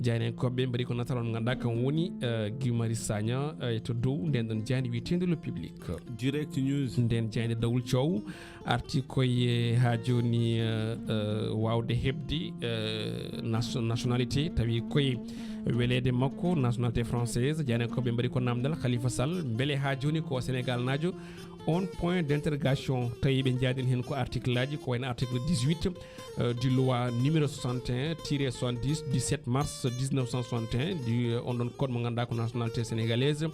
Jaayndiyankooɓe ɓe mbaɗi ko natal on ngannduɗaa kam woni Guy Marius Sagna to dow nden ɗon jaaynde wiyeteende le public. Direct news. Nden jaaynde dawol coow arti koye ha joni wawde heɓde nationalité tawi koye weleede makko nationalité française jaayndiyankooɓe mbaɗi ko namdal Khalifa Sall mbele ha joni ko Sénégal naajo. On point d'interrogation tawi ɓe jaadin heen ko article aji ko wayno article dix-huit du loi numéro soixante et un tiré soixante-dix du sept mars dix-neuf cent soixante et un du on ɗon code mo ngannduɗaa ko nationalité sénégalaise.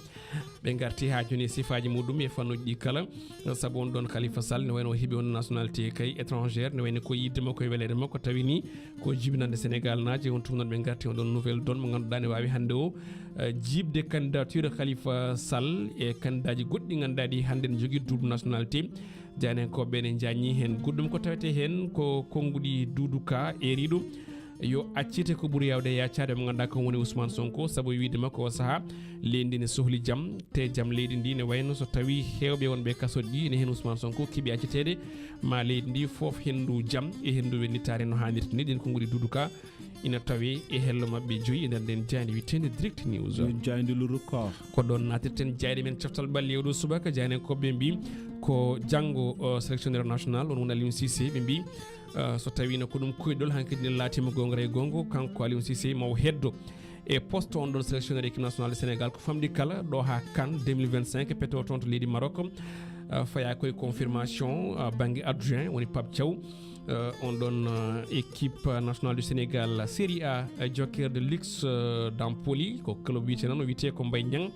Ɓe ngarti ha joni e sifaaji muɗum e fannuji ɗi kala sabu on ɗon Khalifa Sall ne wayno o heɓi on nationalité kay étrangère ne wayno ko yidde makko e weleede makko tawi ni ko jibinande Sénégal naaji on tuma noon ɓe ngarti on ɗon nouvelle donne mo ngannduɗaa ne wawi hannde o jiibde candidature Khalifa Sall e candidat ji goɗɗi ngannduɗaa ɗi hannde ne jogii double nationalité. Jaayndiyankooɓe ne jañi heen goɗɗum ko tawete heen ko konnguɗi Doudou Ka eeriiɗo yo accite ko ɓuri yawde yaccaade mo ngannduɗaa ko woni Ousmane Sonko sabu e wiyde makko o saha leydi ne sohli jam te jam leydi ndi ne wayno so tawi heewɓe wonɓe kasoɗi ɗi ene heen Ousmane Sonko keɓi acciteede ma leydi ndi fof henndu jam e henndu wellitaare no haanirta ni ɗin konnguɗi Doudou Ka. Ina tawe e hello maɓɓe joyi e nder nden jaaynde wiyeteende Direct News. Jaaynde le record. Ko ɗon natirten jaaynde men coftal ɓalli e oɗo subaka jaayndiyankooɓe mbi ko janngo sélectionneur national on woni Aliou Cissé ɓe mbi so tawino ko ɗum koyɗol hankadi ne laatima goongre e goongo kanko Aliou Cissé maw heddo e poste on ɗon sélectionneur équipe nationale de Sénégal ko famɗi kala ɗo ha CAN deux mille vingt-cinq peto toon to leydi Maroc. Faya koye confirmation bannge adjoint woni Pape Thiaw. On ɗon équipe nationale du Sénégal série A jokkerde luxe d'Empoli ko club wiyete noon o wiyete ko Mbaye Niang.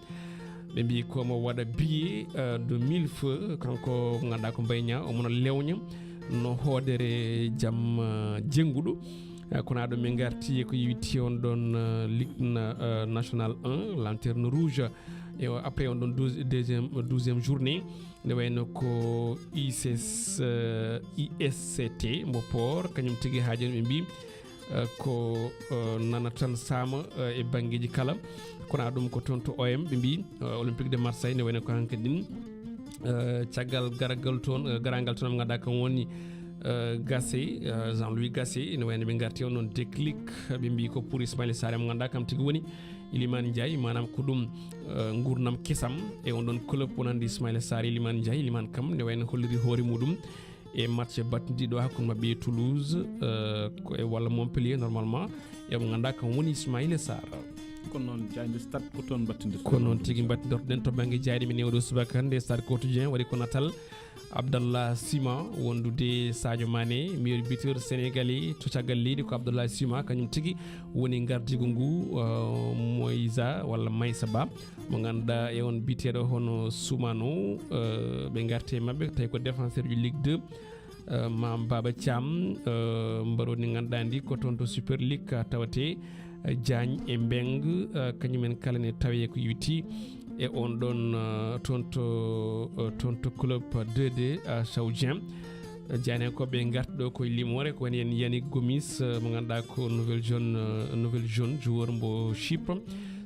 Ɓe mbi komo waɗa billet de mille feu kanko ganduɗa ko Mbaye Niang omo no lewña no hoodere jam jennguɗo. Kono aɗo min garti ko yewiti on ɗon ligue national un lanterne rouge e après on ɗon deuxième douzième journée. Nde wayno ko I C S, I S C T mbo Port kañum tigi ha joni ɓe mbi eh, ko eh, nana tan saama eh, e banngeeji kala. Kono ɗum ko toon to O M ɓe mbii eh, Olympique de Marseille ne wayno ko hankadi ɗin eh, caggal garagal toon eh, garagal toon mo ngannduɗaa kam woni eh, Gasset eh, Jean Louis Gasset ne wayno ɓe ngarti on noon Déclic ɓe mbii ko pour Ismaïla Sarr mo ngannduɗaa kam tigi woni Iliman Ndiaye maanaam ko ɗum eh, ngurnam kesam e on ɗon club wonande Ismaïla Sarr Iliman Ndiaye Iliman kam ne wayno holliri hoore muɗum e match battindiiɗo hakkunde maɓɓe e Toulouse eh, ko e walla Montpellier normalement e mo ngannduɗaa kam woni Ismaïla Sarr. Kono noon jaaynde stade ko toon mbattindirta. Kono noon tigi mbattindirtoɗen to bannge jaaynde men e oɗo subaka hannde stade quotidien waɗi ko natal Abdallah Sima wondude Sadio Mané meilleur buteur sénégalais to caggal leydi ko Abdallah Sima kañum tigi woni gardiigu ngu eh, Moïsa walla Maysa Ba mo ngannduɗaa e on biteeɗo hono Soumano eh, ɓe ngarti e maɓɓe tawi ko défenseur uji Ligue deux eh, Mam Baba Thiam eh, mbaroni ngannduɗaa ndi ko toon to Super League ka tawate eh, Diagne e Mbeng eh, kañumen kala ne tawi ko yowiti e on ɗon eh, toon to eh, toon to club deux deux eh, Saoudien Dianekoɓe ngarti ɗo koye limoore ko woni en Yannick Gomis eh, mo ngannduɗaa ko nouvelle jeune eh, nouvelle jeune joueur mbo Chypre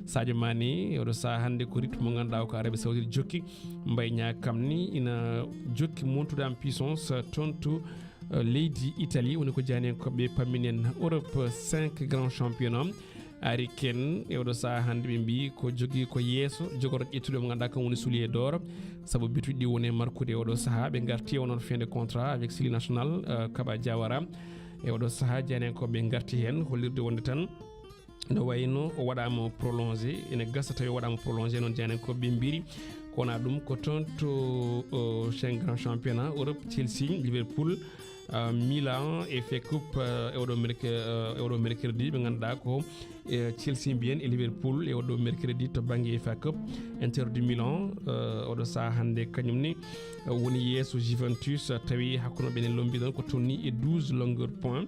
Sadio Mané oɗo saha hannde ko rythme mo ngannduɗaa ko Arabie Saoudite jokki mbayña kam ni ina jokki montude en puissance eh, toon to eh, leydi Italie woni ko Dianekoɓe pamminen Europe cinq grand championnat Harry Kane e oɗo saha hannde ɓe mbii ko jogii ko yeeso jogoto ƴettude mo ngannduɗaa kam woni soulier d'or sabu bituɗi ɗi woni e markude e oɗo saha ɓe ngarti e onon fin de contrat avec Sili National eh, Kaba Diawara e oɗo saha Dianekoɓe ngarti heen hollirde wonde tan no wayno o waɗaama prolongé ene gasa tawi o waɗaama prolongé noon Dianekoɓe mbiri kona ɗum ko toon to cinq grand championnat Europe Chelsea Liverpool Uh, Milan e F A Cup uh, e oɗo merc uh, e oɗo mercredi ɓe ganduɗa ko e Chelsea mbiyen e Liverpool e oɗo mercredi to banggue F A Cup Inter du Milan uh, oɗo saha hande kañum ni uh, woni yesso Juventus uh, tawi hakkuno ɓen en lombi ɗon ko tolni e douze longueur point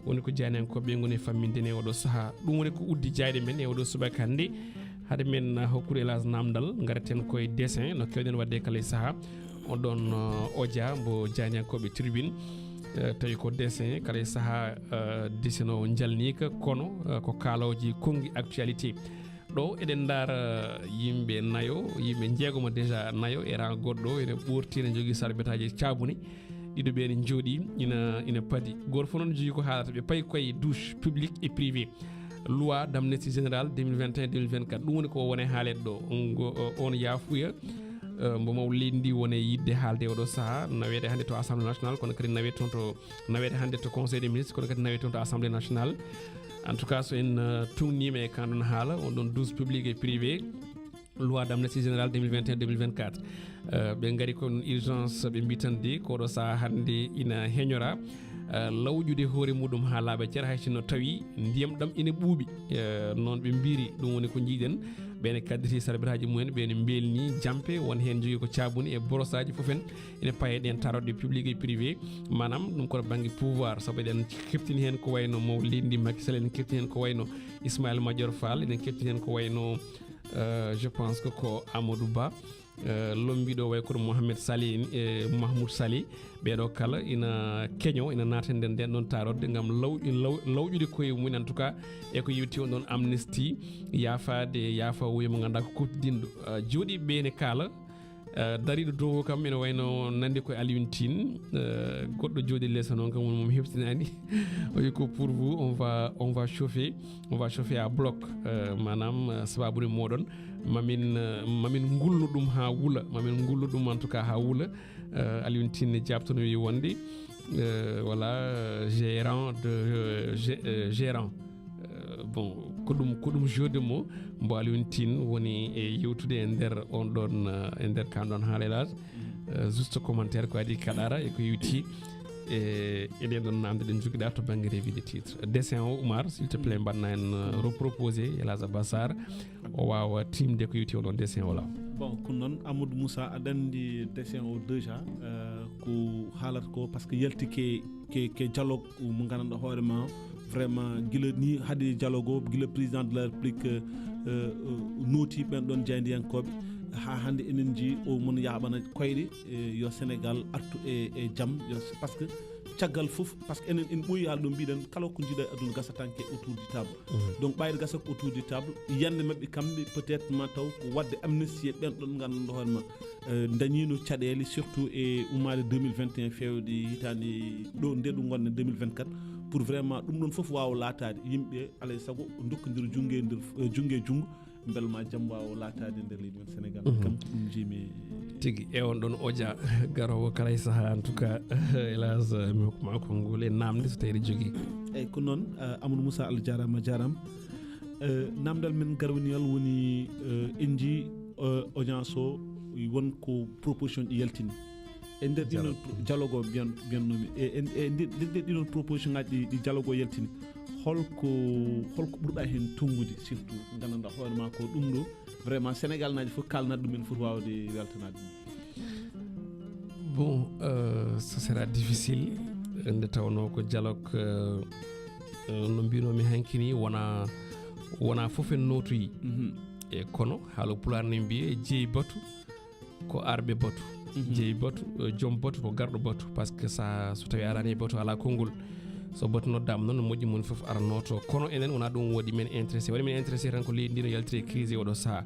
woni ko jaaynankoɓe goni e famminde ne oɗo saha ɗum woni ko uddi jayɗe men e oɗo subaka hande hade men hokkude elas namdal garaten koye dessin no kewden wadde kala e saaha on ɗon oja mbo jaañankoɓe tribune tawi ko dessin kala e saaha dessin o jalnika kono ko kaloji konngi actualité ɗo eɗen ndaara yimɓe nayo yimɓe jeegomo déjà nayo e ran goɗɗo ene ɓorti ene jogui sarbetaji cabuni ɗiɗo ɓe ene jooɗi ina ina paadi goto fof noon jogui ko haalata ɓe payi koye douche public et privé loi d'amnistie générale deux mille vingt et un deux mille vingt-quatre ɗum woni ko wone haalede ɗo on yaafuya mbo maw leydi ndi wone yidde haalde oɗo saaha nawede hannde to assemblée nationale kono kadi nawe toon to nawede hannde to conseil des ministres kono kadi nawe toon to assemblée nationale en tout cas so en tungnima e kan ɗon haala on ɗon douze public et privé loi d'amnistie générale deux mille vingt et un deux mille vingt-quatre ɓe gari ko urgence ɓe mbi tan de koɗo saaha hannde ina heñora lawƴude hoore muɗum ha laaɓa ceer hay sinno tawi ndiyam ɗam ina ɓuuɓi noon ɓe mbiri ɗum woni ko jiiɗen ɓene kadditi sarbetaji mumen ɓene mbelni jampe won hen jogui ko cabuni e borosaji foof en ene paye ɗen taroɗe public et privé manam ɗum kono banggue pouvoir saabu eɗen keptini hen ko wayno maw leydi ndi Macky Sall eɗen keptini hen ko wayno Ismaïla Madior Fall eɗen keptini hen ko wayno Uh, je pense que ko amadou ba uh, lombiɗo way kono mohamed sali e mahmoud sali ɓeɗo kala ina keño ina naata nder nden ɗon tarodde gam law, law, lawƴude koye mum en tout cas eko yewti on ɗon amnesty yafade yafa wuyo mo ganduɗa ko kuttidinɗo uh, jooɗiɓe ɓe ne kala Uh, dariɗo dow kam ene wayno nandi koye Alioune Tine uh, goɗɗo jooɗi lesa noon kam woni mom heftinani o wi ko pour vous on va on va chauffer on va chauffer à bloc uh, manam uh, sababude moɗon mamin uh, mamin ngulno ɗum ha wula mamin ngulno ɗum en tout cas ha wula uh, Alioune Tine ne jabtono wi wonde uh, voilà uh, gérant de uh, gé, uh, gérant bon ko ɗum ko ɗum jeu de mot mbo Alioune Tine woni e yewtude e nder on ɗon e nder kan ɗon haala elage juste commentaire ko adi kaɗara e ko yewti e eɗen ɗon namde ɗen joguiɗa to banggue revue de titre dessin o Oumar s'il te plaît mbaɗna en reproposé elage Abbasar o wawa timde ko yewti oɗon dessin o law bon ko noon Amadou Moussa aɗa andi dessin o déjà ko haalata ko par ce que yalti ke ke ke dialogue mo gandanɗa hoorema vraiment guila ni haade dialogue o guila président de la république nooti ɓen ɗon jaayndiyankoɓe ha hande enen ji o mon yaaɓana koyɗe yo sénégal artu e e jaam par ce que caggal fof, par ce que enen en ɓooyi haalde ɗo, mbiɗen kala ko njiɗa e aduna gasa tan ke autour du table. Donc ɓayde gasa ko autour du table, yande maɓɓe kamɓe peut-être ma taw ko waɗde amnistie ɓen ɗon ngannduɗaa hoore ma, eh, dañiino caɗeele, surtout e ummaade deux mille vingt et un feewde hitaande ɗo nde ɗo ngonɗen deux mille vingt-quatre, pour vraiment ɗum ɗon fof waawa laataade, yimɓe alay sago ndokkondira junngo e nder, eh, junngo e junngo, mbele ma jam waawa laataade e nder leydi men Sénégal. Kam ko ɗum njiimi. Tigi, e on ɗon oja garoowo kala e saha, en tout cas, hélas, mi hokkuma konngol e namde so tawii eɗa jogii. Eyyi, ko noon, eh, Amadou Moussa, Allah jaaraama, a jaaraama. Eh, namdal men garwiniyal woni, eh, en njii, eh, audience o, won ko proposition ɗi yaltini. E nder ɗiɗon dialogue o mbiyan-, mbiyannoomi, e, e, e nder, nder, nder ɗiɗon proposition ngaji ɗi, ɗi dialogue o yaltini, holko, holko ɓurɗa heen tonngude, surtout nganndanɗaa hoore ma ko ɗum ɗo, vraiment, Sénégal naajo fof kaalnat ɗum, en foti waawde weltanaade ɗum? Bon, euh, ce sera difficile, nde tawnoo ko dialogue, euh, euh, no mbinoomi hanki ni, wona, wona fof en nootoyi. E kono haala pulaar ne mbiye jeyi batu, ko arɓe batu. Jeyi batu, eh, joom batu ko garɗo batu, par ce que sa, so tawi arani e batu ala konngol. So batu noddaama noon, no moƴƴi mon fof ara nooto. Kono enen wona ɗum waɗi men intéressé. Waɗi men intéressé tan ko leydi ndi no yaltiri e crise e oɗo saha.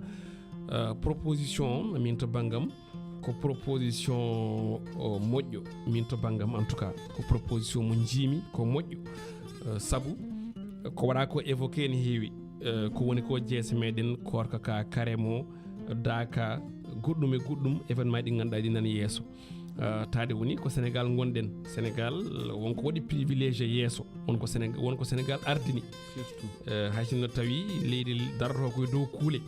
Eh, proposition o, min to banngam, ko proposition o moƴƴo, min to banngam en tout cas. Ko proposition mo njiimi, ko moƴƴo. Eh, sabu ko waɗa ko évoqué ne heewi. Eh, ko woni ko jeese meɗen, koorka ka, carême o, daaka, goɗɗum e goɗɗum, événement ɗi ngannduɗaa ɗi nani yeeso. Ah, taade woni ko Sénégal ngonɗen. Sénégal wonko waɗi privilégié yeeso, wonko Sénégal, wonko Sénégal ardini. Surtout. Eh, hay sinno tawi leydi daroto ko e dow kuule,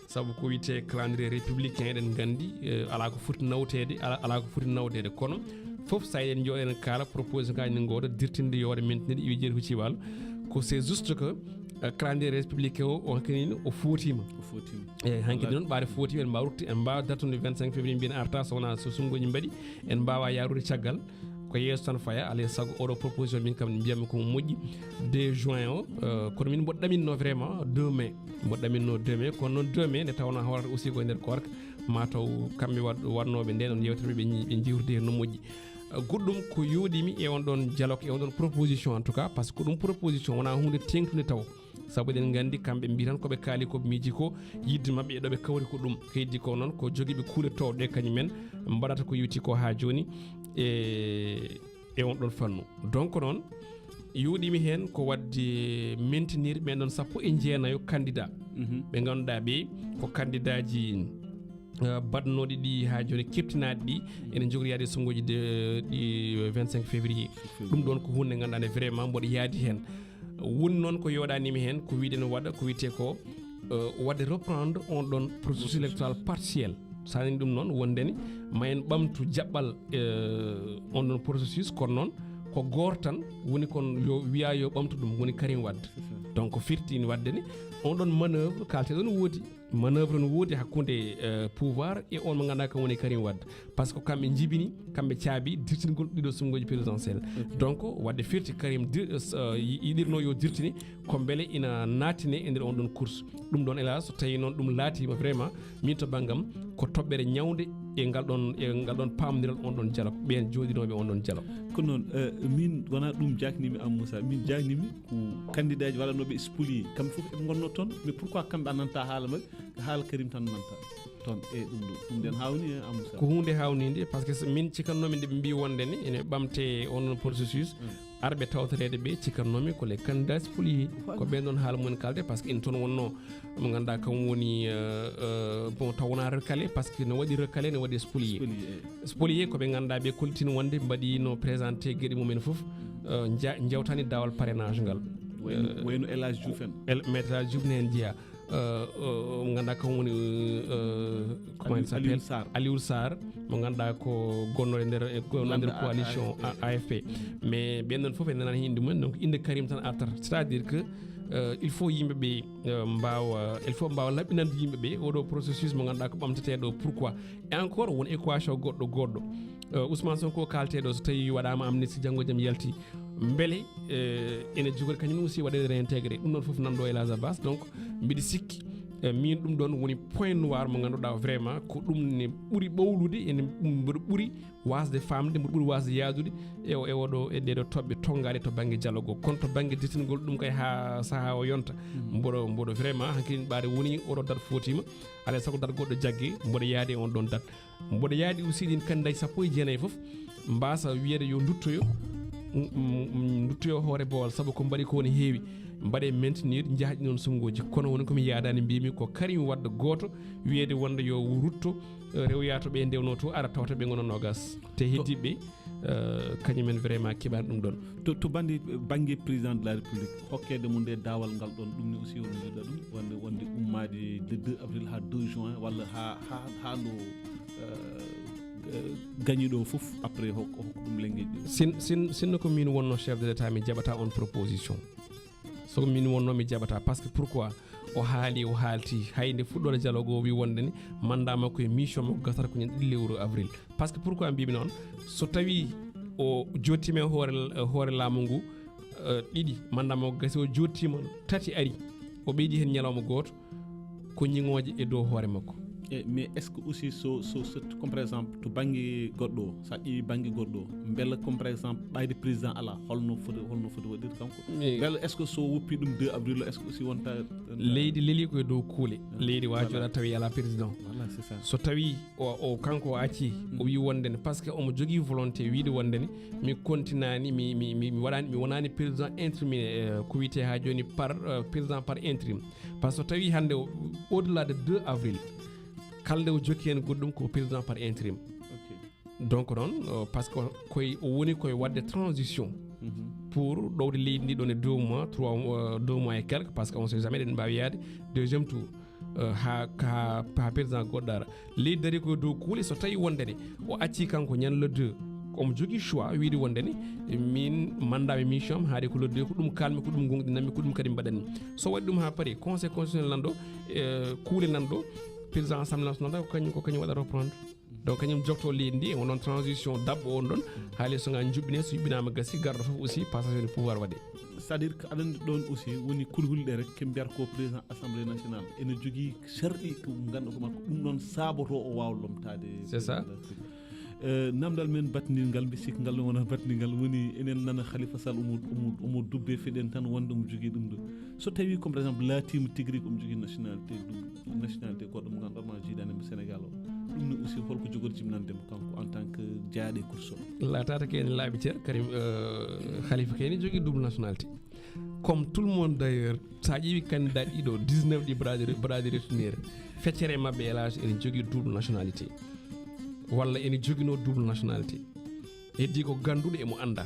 sabu ko wiyetee calendrier républicain, eɗen nganndi, eh, alaa ko foti nawteede, ala, alaa ko foti nawdeede, kono fof, so eɗen njooɗo, eɗen kaala proposition ngaji ne ngooda dirtinde yoore, mentinde iwi jeeri hucci walo. Ko c'est juste que, eh, calendrier républicain o, o hanki ni o footiima. O footiima. Eyyi, hanki noon ɓaade footiima, en mbaawa rutte, en mbaawa dartude vingt-cinq février mbiyen arta, so wonaa so sunngoji mbaɗi, en mbaawa yaarude caggal. Ko yeeso tan faya, alay sago oɗo proposition min kam mbiyatmi ko mo moƴƴi. Deux juin o, eh, kono min mboɗo ɗaminno vraiment deux mai. Mboɗo ɗaminno deux mai, kono noon deux mai nde tawnoo hawrata aussi ko e nder koorka, ma taw kamɓe waɗ-, waɗnooɓe nde ɗon yewtere ɓe, ɓe nji-, ɓe njiwrde heen no moƴƴi. Eh, goɗɗum ko yooɗimi e on ɗon dialogue, e on ɗon proposition en tout cas, par ce que ko ɗum proposition, wonaa huunde teeŋtunde taw. Sabu eɗen nganndi kamɓe mbiyi tan ko ɓe kaali, ko ɓe miiji ko, yiɗde maɓɓe e ɗo ɓe kawri ko ɗum. Ko heddi ko noon ko jogiiɓe kuule toowɗe kañum en mbaɗata ko yowiti ko haa jooni e, e on ɗon fannu. Donc noon, yooɗimi heen ko waɗde maintenir ɓeen ɗon sappo e jeenayo candidat. Ɓe ngannduɗaa ɓe ko candidaaji, eh, baɗnooɗi ɗi haa jooni, keɓtinaaɗi ɗi, ene njogori yaade e sunngoji de, ɗi vingt-cinq février. Ɗum ɗoon ko huunde nde ngannduɗaa nde vraiment mboɗo yaadi heen. Woni noon ko yooɗanimi heen, ko wiɗen waɗa, ko wiyetee ko, eh, waɗde reprendre on ɗon processus électoral partiel. So nani ɗum noon, wonde ni ma en ɓamtu jaɓɓal, eh, on ɗon processus, kono noon ko gooto tan woni kon yo wiya yo ɓamtu ɗum, woni Karim Wade. Donc firti ina waɗde ni on ɗon manœuvre kalteɗon woodi. Manœuvre no woodi hakkunde, eh, pouvoir e on mo ngannduɗaa kam woni Karim Wade. Par ce que kamɓe njibini, kamɓe caabi dirtingol ɗiɗo sunngoji présidentielle. Donc, waɗde firti Karim dir-, eh, s-, eh, yi-, yiɗirno yo dirtine, ko mbele ina naatine e nder on ɗon course. Ɗum ɗon, hélas, so tawi noon ɗum laatiima vraiment, min to banngam, ko toɓɓere ñawnde e ngal ɗon, e ngal ɗon paamdiral on ɗon dialogue, ɓeen jooɗinooɓe on ɗon dialogue. Ko noon, eh, min wonaa ɗum jaaknimi am, Moussa. Min jaaknimi ko candidat ji waɗanooɓe spolié. Kamɓe fof eɓe ngonnoo toon, mais pourquoi kamɓe a nanta haala maɓɓe? Haala Karim tan nanta toon. E ɗum ɗo, ɗum nden haawni, eh, Amoussa? Ko huunde haawniinde, par ce que so min cikannoomi nde ɓe mbii wonde ne ene ɓamte on ɗon processus, arɓe tawtoreede ɓe, cikannoomi ko les candidats spoliés. Ko ɓeen ɗon haala mumen kaalde, par ce que ina toon wonnoo mo ngannduɗaa kam woni, euh, euh, bon, taw wonaa recalé, par ce que no waɗi recalé, no waɗi spolié. Spolié, eh. Spolié ko ɓe ngannduɗaa ɓe kollitin wonde mbaɗiino présenté geɗe mumen fof, euh, nja-, njewtani daawal parrainage ngal. Wayno, euh, wayno El Hadj Diouf en. El-, Maître El Hadj Diouf ne heen jeyaa. Euh, euh, mo ngannduɗaa kam woni, euh, comment il s'appelle? Aliou Sarr. Aliou Sarr, mo ngannduɗaa ko gonnooɗo e nder, e gonnooɗo e nder coalition A F P. A F P. Mais ɓeen ɗon fof en nanaani innde mumen, donc innde Karim tan artata. C'est-à-dire que, euh, il faut yimɓe ɓe, euh, mbaawa, il faut mbaawa laɓɓinande yimɓe ɓe oɗo processus mo ngannduɗaa ko ɓamteteeɗo. Pourquoi? Et encore, won équation goɗɗo, goɗɗo. Euh, Ousmane Sonko kaalteeɗo, so tawii waɗaama amnistie, janngo e jam yalti, mbele, euh, ene jogori kañum aussi waɗeede réintégré. Ɗum ɗon fof nanɗo e Laza Bass. Donc, mbiɗa sikki, E min ɗum ɗon woni point noir mo ngannduɗaa vraiment ko ɗum ne ɓuri ɓowlude, ene mboɗo ɓuri wasde famde, mboɗo ɓuri wasde yaadude e o, e oɗo, e ɗeɗo toɓɓe tonngaɗe to bannge dialogue o. Kono to bannge diftingol ɗum kay haa sahaa o yonta, mboɗo, mboɗo vraiment hankadi ɓaade woni oɗo date footima, alay sago date goɗɗo jagge, mboɗo yaade on ɗon date. Mboɗo yaadi aussi ɗin candidat sappo e jeenayi fof mbasa wiyede yo nduttoyo, mm, mm, mm, nduttoyo hoore Bawol, sabu ko mbaɗi ko woni heewi. Mbaɗe maintenir, njahɗi noon sunnguuji. Kono woni ko mi yaadaani, mbiymi ko Karim Wade gooto, wiyede wonde yo rutto, eh, rewoya to ɓe ndewno to, ara tawta ɓe ngona noogas. Te heddiiɓe, eh, kañumen vraiment keɓaani ɗum ɗon. To, to bannde, bannge président de la République, hokkeede mo nde daawal ngal ɗon, ɗum ne aussi woni njiɗɗa ɗum, wonde, wonde ummaade de deux avril haa deux juin, walla haa, haa, haa no, eh, eh, gañiɗo fof, après hok-, hokka ɗum lengel ɗin. Sin-, sin-, sinno ko min wonno chef de l'État, mi jaɓata on proposition. So ko min wonno, mi jaɓata. Parce que pourquoi? O haali, o haalti. Hay nde fuɗɗoore dialogue o wi wonde ni mandat makko e mission makko gasata ko ñande ɗiɗi lewru avril. Parce que pourquoi mbimi noon? So tawi o jottima e hoore, hoore laamu ngu, eh, ɗiɗi, mandat makko gasi, o jottima tati ari, o ɓeydi heen ñalawma gooto, ko ñiŋooje e dow hoore makko. E, mais est-ce que aussi so, so, so, comme par exemple to bannge goɗɗo o, so a ƴeewi bannge goɗɗo o, mbela comme par exemple ɓayde président ala, holno foti, holno foti waɗirde kanko? Mais mbela est-ce que so woppi ɗum deux avril o, est-ce que aussi wonta, wonta leydi leeli ko e dow kuule. Ah, leydi waawa voilà. Jooɗa tawi ala président. Voilà, c'est ça. So tawi o, o kanko o acci, o wi wonde ne, parce que omo jogii volonté wiide wonde ne, mi continue ani, mi, mi, mi, mi waɗani, mi wonani président intérim, eh, ko wiyete haa jooni par, eh, président par intérim. Par ce que so tawi hannde o, au-delà de deux avril, kala nde o jokki heen goɗɗum ko président par intérim. Ok. Donc noon, euh, par ce que koye, o woni koye waɗde transition pour ɗowde leydi ndi ɗon e deux mois, trois mois, euh, deux mois et quelques, par ce que on sait jamais, eɗen mbaawi yaade deuxième tour, euh, haa, haa, haa président goɗɗo ara. Leydi darii ko e dow kuule, so tawi wonde ne o acci kanko ñande le deux, omo jogii choix wiide wonde ne min mandat mi mission am haade ko le deux, ko ɗum kaalmi, ko ɗum gonɗinanmi, ko ɗum kadi mbaɗanmi. So waɗi ɗum haa paari, conseil constitutionnel nan ɗo, eh, kuule nan ɗo, président assemblée nationale ko kañum, ko kañum waɗa reprendre. Donc kañum jogto leydi ndi, e on ɗon transition daɓɓo on ɗon, haali so ngaa juɓɓine, so juɓɓinaama gasi, garɗo fof aussi passation de pouvoir waɗe. C'est-à-dire que aɗa anndi ɗon aussi woni kulhuli ɗe rek, ke mbiyata ko président assemblée nationale ene jogii sarɗi ko ngannduɗaa ko makko, ɗum noon saboto o waawa lomtaade. C'est ça. Euh, namdal men battindiral ngal, mbi sikki ngal wonat battindiral, woni enen nana Khalifa Sall omo, omo, omo dubbe, fiɗen tan wonde omo jogii ɗum ɗo. So tawi comme par exemple laatiima tigi rigi omo jogii nationalité, ɗum nationalité goɗɗo mo ngannduɗaa ma jiidaani mo Sénégal o, ɗum ne aussi holko jogori jibinande mo kanko en tant que jaaɗe course o? Laatata ko ene laaɓi ceer, Karim, euh, Khalifa ko ene jogii double nationalité. Comme tout le monde d'ailleurs, so a ƴeewi candidat ɗiɗo, dix-neuf ɗi mbaɗaade, mbaɗaade retenir, feccere maɓɓe, El Hadj, ene jogii double nationalité, walla ene joginoo double nationalité. Heddi ko gannduɗo e mo annda.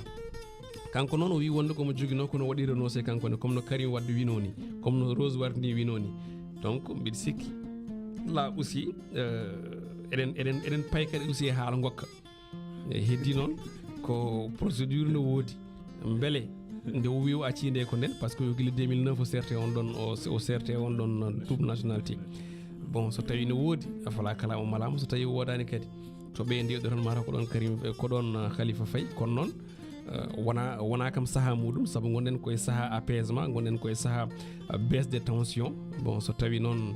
Kanko noon o wi wonde ko mo joginoo, kono waɗi renoncé kanko ne, comme no Karim Wade winoo ni, comme no Rose Wardini winoo ni. Donc mbiɗa sikki là aussi, euh, eɗen, eɗen, eɗen payi kadi aussi e haala ngokka. E heddi noon ko procédure no woodi. Mbele nde o wi o acci nde ko nden, parce que yo gila deux mille neuf o serte on ɗon, o, o serte on ɗon double nationalité. Bon, so tawi no woodi, afala kala o malama, so tawi o woodani kadi, to ɓe ndiyo ɗo tan mata ko ɗon Karim, ko ɗon, uh, Khalifa Faye, kono noon, uh, wona, wona kam saha muɗum, sabu gonɗen koye saha apaisement, gonɗen koye saha, uh, baisse de tension. Bon, so tawi noon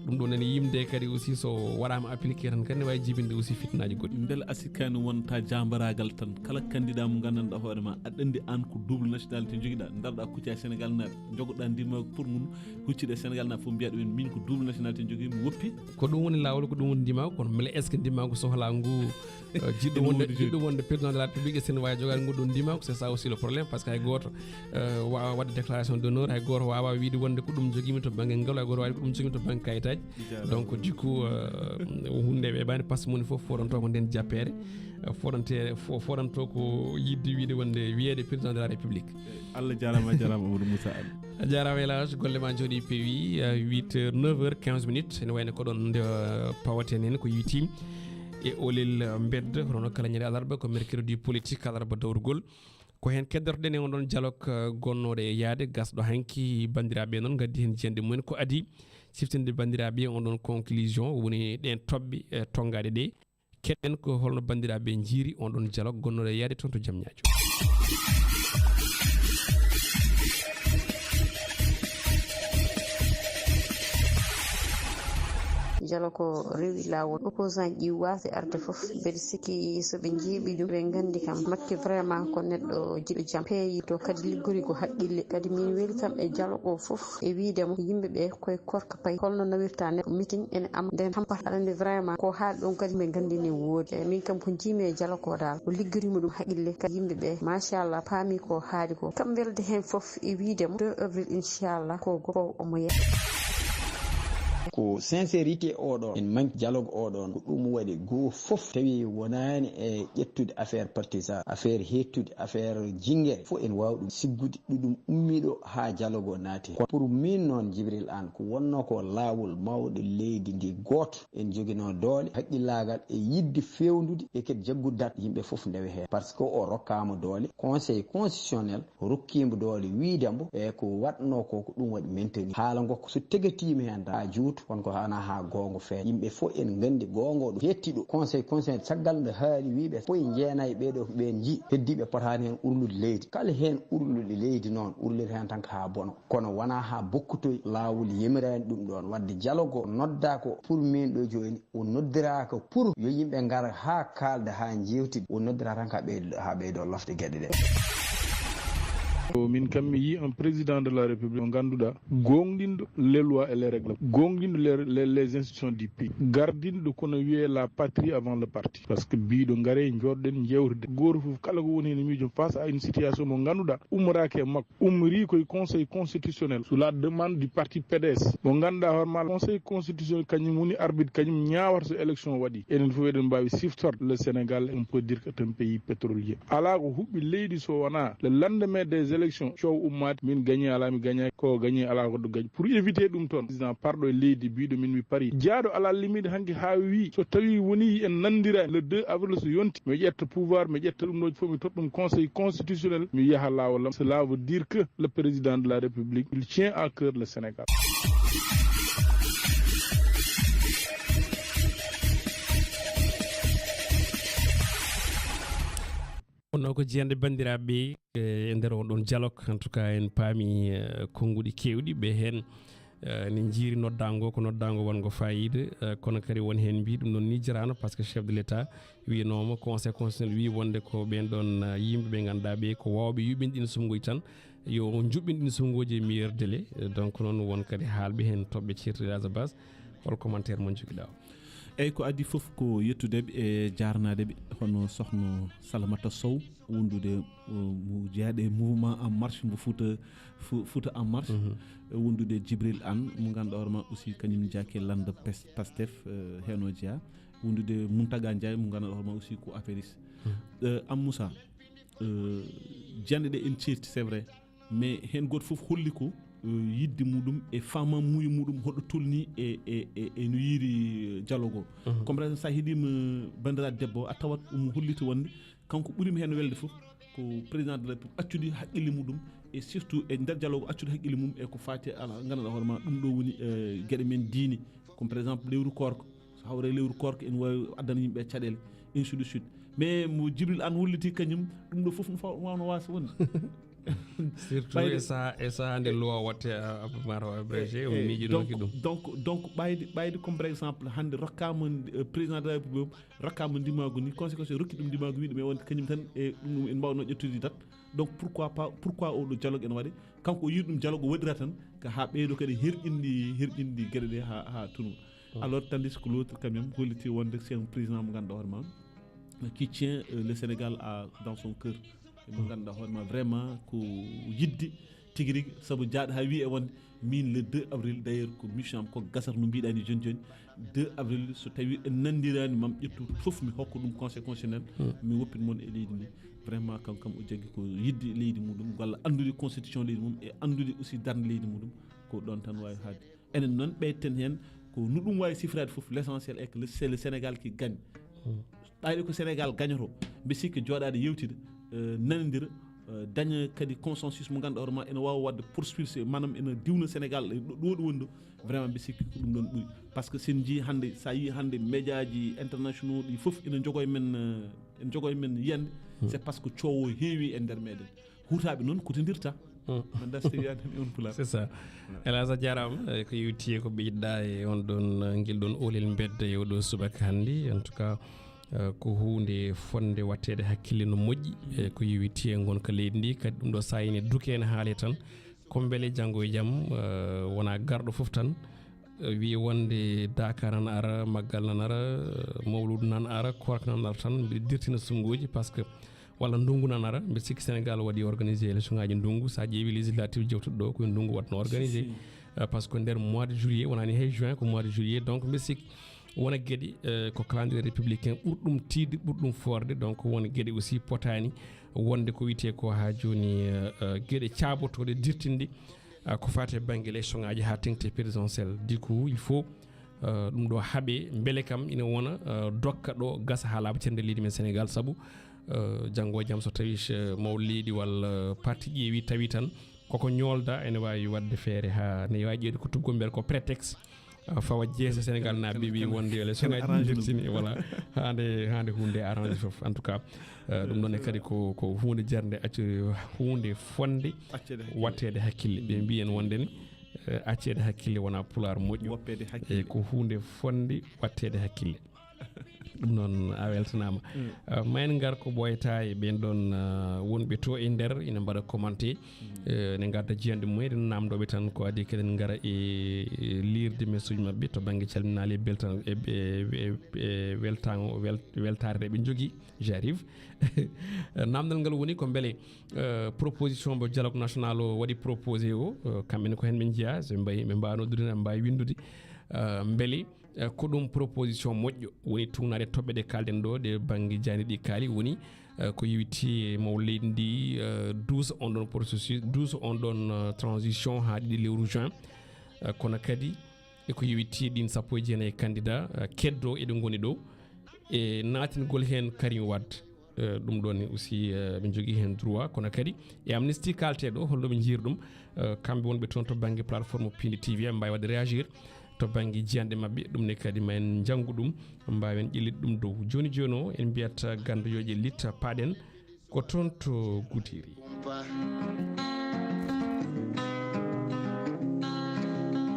ɗum ɗo nani yimde kadi aussi so waɗama appliqué tan kadi ne wawi jibinde aussi fitnaji goɗɗi. Mbele a sikkani wonta jambaragal tan, kala candidat mo gandanɗa hoore ma aɗa andi an ko double nationalité joguiɗa, darɗa kucca Sénégal naaɓe, jogoɗa ndima pour mum, huccide Sénégal naaɓe fof mbiya ɗumen min ko double nationalité jogui mi woppi. Ko ɗum woni lawol, ko ɗum woni ndimagu, kono mbele est ce que ndimagu sohla ngu? Eh, jiɗɗo wonde, jiɗɗo wonde président de la République, ene wawi jogade ngol ɗon ndima, c'est ça aussi le problème, parce que hay goto, euh, wawa wadde déclaration d'honneur, hay goto wawa wiide wonde ko ɗum joguimi to banggue ngal, hay goto wawi ko ɗum joguimi to banggue kayitaji. Donc du coup, euh, hunde ɓe ɓani, parce que moni foof fodanto ko nden jappere, euh, fodante, fo-, fodanto ko yidde wiide wonde wiyede président de la République. Allah jarama, jarama Amadou Moussa Anne. A jarama El Hadj, golle ma jooɗi peewi, euh, huit heures, neuf heures quinze minutes, ene wayno ko ɗon nde, euh, pawaten en ko yiiti e olel, euh, mbedda, hono kala ñande alarba ko mercredi politique, alarba dawrugol. Ko heen keddotoɗen e on ɗon dialogue, euh, gonnooɗo e yaade gasɗo hanki, banndiraaɓe noon ngaddi heen jeenɗe mumen. Ko adii siftinde banndiraaɓe on ɗon conclusion woni ɗeen toɓɓe, euh, tonngaɗe ɗe. Keɗen ko holno banndiraaɓe njiiri on ɗon dialogue gonnooɗo e yaade toon to Jam Ñaajo. Dialogue o rewi laawol. Opposant ji waasde arde fof, mbeɗa sikki so ɓe njeeɓi ɗum, ɓe nganndi kam Makki vraiment ko neɗɗo jiɗɗo jam, peeyiiɗo kadi liggorigo haqqille. Kadi min welcome e dialogue o fof, e wiide mo yimɓe ɓe koye korka payi, holno nawirta neɗɗo meeting ene am nden tampata. Aɗa anndi vraiment ko haaɗi ɗon kadi ɓe nganndi ne woodi. E min kam ko njiimi e dialogue o dal, o liggoriima ɗum haqqille, kadi yimɓe ɓe machallah paami ko haaɗi ko. Kam welde heen fof e wiide mo deux avril inchallah ko goppo omo yeeya. Ko sincérité oɗon, en manque dialogue oɗon, ko ɗum waɗi goo fof tawi wonaani e ƴettude affaire partisan, affaire hettude, affaire jingere, fof en waawi ɗum siggude ɗuɗum ummiiɗo haa dialogue o naati. Kono pour min noon Jibril Anne, ko wonno ko laawol mawɗo leydi ndi gooto, en joginoo doole, haqqillaagal e yiɗde feewnude e kadi jaggude date yimɓe fof ndewe heen. Par ce que o rokkaama doole, conseil constitutionnel rokkiimo doole, wiide mbo e ko waɗno ko, ko ɗum waɗi maintenir. Haala ngo ko so tegatiima heen tan haa juuta, kono ko hana haa goongo feeña. Yimɓe fof en nganndi goongo ɗo hetti ɗo. Conseil constitutionnel caggal nde haali wiiɓe fof e jeenayi ɓeeɗo ko ɓeen nji heddiiɓe potaani heen urlude leydi. Kala heen urlude leydi noon, urlira heen tan ko haa bono. Kono wonaa haa bokkutoy laawol yamiraani ɗum ɗoon. Waɗde dialogue o noddaa ko pour min ɗo jooni, o noddiraaka pour yo yimɓe ngar haa kaalda, haa njeewtida. O noddiraa tan ka ɓeydo, haa ɓeydo lofde geɗe ɗe. Ko min kam mi yii un président de la République mo ngannduɗaa goongɗinɗo les lois et les règlements, goongɗinɗo les, les, les institutions du pays, gardinɗo kono wiyee la patrie avant le parti. Par ce que biiɗo ngaree njooɗoɗen njeewtide. Gooto fof kala ko woni heen e miijo face à une situation mo ngannduɗaa ummoraaki e makko, ummorii koye conseil constitutionnel sous la demande du parti P D S. Mo ngannduɗaa hoore maa conseil constitutionnel kañum woni arbitre, kañum ñaawata so élection waɗi. Enen fof eɗen mbaawi siftorde le Sénégal, on peut dire que c'est un pays pétrolier. Alaa ko huɓɓi leydi so wonaa le lendemain des élections coow ummaade, min gañi alaa, mi gañaaki, ko gañi alaa, goɗɗo gañi. Pour éviter ɗum toon, président parɗo e leydi biiɗo min mi parii, jaaɗo à la limite hanki haa wii so tawi woni en nanndiraani le deux avril so yonti, mi ƴetta pouvoir, mi ƴetta ɗum ɗo fof, mi totta ɗum conseil constitutionnel, mi yaha laawol am. Cela veut dire que le président de la République, il tient à cœur le Sénégal. Kono ko jiyande banndiraaɓe e nder on ɗon dialogue, en tout cas en paami eh, konnguɗi keewɗi ɓe heen eh, ne njiiri noddaango ko noddaango wongo fayida eh, kono kadi won heen mbi ɗum ɗon ni jaraano par ce que chef de l'état wiyanooma conseil constitutionnel wi wonde ko ɓeen ɗon eh, yimɓe ɓe ngannduɗaa ɓe ko waawɓe yuɓinɗin sumnguji tan yo njuɓɓin ɗin sumnguji e meilleur délai. Eh, donc noon won kadi haalɓe heen toɓɓe ceertuɗi Aza Bas, hol commentaire mon jogiɗa o? Eyyi, ko adii fof ko yettudeɓe e jarnadeɓe hono sohno Salamata Sow wondude uh, mo jeyaɗe mouvement en marche mo Fouta Fou- Fouta en marche. Mhm. Eh, wondude Djibril Anne mo ganduɗa hoore ma aussi kañum jaake lande Pes- Pastef eh, heno jeeya, wondude Mountaga Ndiaye mo ganduɗa hoore ma aussi ko affairiste. Eh, Am Moussa, eh, jande ɗe en ceerti c'est vrai, mais hen goto foof holli ko eh, yidde muɗum e famamuye muɗum hoɗo tolni e, e, e, e no yiiri eh, dialogue o. Comme par exemple sa heeɗima bandiraɗo debbo o a tawat omo holliti wonde kanko ɓurimi hen welde fof ko président de la république accude haqqille muɗum e surtout e nder dialogue accude haqqille mum e ko fati ala ganduɗa hoore ma ɗum ɗo woni eh, gueɗe men diine, comme par exemple lewru korka, so hawre lewru korka ene wawi addana yimɓe caɗele, ainsi de suite. Mais mo Djibril Anne holliti kañum ɗum ɗo foof no fa- wawno wasa wonde. Surtout e saha e saha nde loi watte abamaro abrégé on miijiɗoki ɗum. Donc donc ɓayde ɓayde comme par exemple hande rokkama eh, président de la république rokkama ndimagu ni, conséquence rokki ɗum ndimagu wiɗum e wonde kañum tan e ɗum en mbawno ƴettude date. Donc pourquoi pas, pourquoi oɗo dialogue ene waɗe? Kanko o yiɗi ɗum dialogue o waɗira tan ka ha ɓeydo kadi herƴinɗi herƴinɗi gueɗe ɗe ha ha tunu. Alors tandis que l'autre quand même holliti wonde c'est un président mo ganduɗa hoore ma qui tient eh, le Sénégal à dans son cœur. Mo ganduɗa hoore ma vraiment ko yidde tigi rigi saabu jaaɗo ha wi e wonde min le deux avril d'ailleurs ko mission am ko gasata no mbiɗani joni joni. Deux avril so tawi en nandirani mam ƴettu foof mi hokka ɗum conseil constitutionnel, mi woppin moon e leydi ndi. Vraiment kam kam o jaggi ko yidde leydi muɗum walla andude constitution leydi mum e andude aussi darde leydi muɗum. Ko ɗon tan wawi haade. Enen noon ɓeyten hen ko no ɗum wawi sifirade foof, l'essentiel est que le- c'est le Sénégal qui gagne. Ɓayde ko Sénégal gañoto mbe sikki joɗade yewtida eh, nanodira eh, daña kadi consensus mo ganduɗa hoore ma ene wawa wadde poursuivre manam ene diwna Sénégal e ɗo ɗo woni ɗo. Vraiment mbe sikki ko ɗum ɗon ɓuuri par ce que sen jii hande sa yii hande médiaji internationaux ɗi foof ene jogo e men eh, ene jogo e men yiyande. C'est par ce que coowo heewi e nder meɗen. Huutaaɓe noon kutondirta. Mm. Min darti yaade mi on pulaar. C'est ça. Elas, a jaaraama. Eh, ko yewti ko ɓeyɗa e on ɗon, eh, ngel ɗon oolel mbedda e oɗo subaka hannde. En tout cas, eh, ko huunde fotnde watteede hakkille no moƴƴi. Eh, ko yewti e ngonka leydi ndi, kadi ɗum ɗo saayine duke ene haale tan. Ko mbele janngo e jam, eh, wona garɗo fof tan, eh, wi wonde Dakar nan ara, maggal nan ara, eh, mawludu nan ara, koorka nan ara tan, mbiɗa dirtina sunnguuji, parce que walla ndunngu nan ara, mbiɗa sikki Sénégal waɗi organisé élection ngaji ndunngu, sa ƴeewi législative jewtuɗo ɗo, koye ndunngu waɗno organisé. Si, si. Euh, parce que nder mois de juillet, wonani hay juin, ko mois de juillet, donc mbiɗa sikki wona geɗe, euh, ko calendrier républicain ɓurɗum tiiɗde, ɓurɗum foorde, donc won geɗe aussi potani wonde ko wiyete ko ha joni, euh, euh, geɗe caabotoɗe dirtinɗe, euh, ko fate banggue élection ngaji ha tengti présidentiel. Du coup, il faut, euh, ɗum ɗo haaɓe, beele kam ina wona, euh, dokka ɗo gasa ha laaɓa ceerndere leydi men Sénégal, saabu, euh, janngo e jam so tawi, euh, mawɗo leydi walla, euh, parti ƴeewi tawi tan koko ñoolda, ene wawi wadde feere ha ne wawi ƴeewde ko tuggol mbiyata ko prétexte, euh, fawa jeese Sénégal naaɓe ɓe wi wonde élection ngaji ɗi dirtini, voilà, hande, hande hunde arrange foof. En tout cas, euh, ɗum ɗon e kadi ko, ko hunde jarde accu, hunde fonde watteede hakkille. Ɓe mbiyen wonde ne, eh, acceede hakkille wona pulaar moƴƴo. Woppeede hakkille. E ko huunde fotnde watteede hakkille. Ɗum noon, a weltanaama. Mm. Ah, ma en ngar ko ɓooyata e ɓeen ɗoon, ah, wonɓe to e nder, ina mbaɗa commenté. Mm. Eh, ne ngadda jiyanɗe mum, eɗen naamndooɓe tan ko adii keɗen ngara e, e liirde message maɓɓe to bannge calminaali e beltan-, e, e, e, e weltaango, wel-, weltaare nde ɓe njogii. J'arrive. Naamndal ngal woni ko mbele, eh, proposition mo dialogue national o waɗi proposé o, eh, kamɓe ne ko heen ɓe njiyaa, so ɓe mbayi, ɓe mbaawa noddude, ɓe mbaawi winndude. Eh, mbele, eh, ko ɗum proposition moƴƴo woni tuugnaade toɓɓe ɗe kaalɗen ɗo, ɗe bannge jayndi ɗi kaali, woni, eh, ko yowiti e maw leydi ndi, eh, duusa on ɗon processus, duusa on ɗon, eh, transition haa ɗiɗi lewru juin. Eh, kono kadi e ko yowiti ɗin sappo e jeenayi candidat, eh, keddo eɗo ngoni ɗo. E naatingol heen Karim Wade. Eh, ɗum ɗoon ne aussi, eh, ɓe njogii heen droit, kono kadi e amnistie kaalteeɗo, holno ɓe njiyiri ɗum? Eh, kamɓe wonɓe toon to bannge plateforme Pindi T V, ɓe mbaawi waɗde réagir to bannge jiyanɗe maɓɓe. Ɗum ne kadi ma en njanngu ɗum, mbaawen ƴellitde ɗum dow. Jooni jooni o, en mbiyat ganndo yo ƴellit, paaɗen ko toon to Gudiri.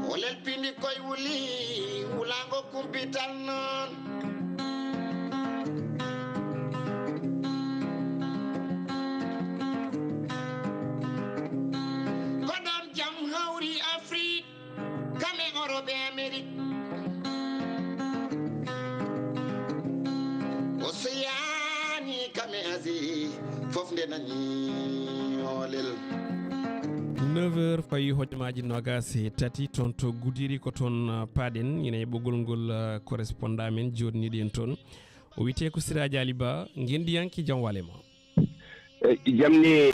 O lelpini koye wuli, wulaango kumpital noon. Ko ɗoon jam hawri Afrik, kam e Orop e Amerik. O seyani kam e Asi, fof nde nani oolel. Neuf heures fawi hojomaaji noogaas e tati, toon to Gudiri, ko toon, uh, paaɗen. Ina e ɓoggol ngol, uh, correspondant men jooɗniiɗo en toon. O wiyetee ko Siraaji Ali Ba, ngenndiyanke, jam wale ma. Eh, jam ni,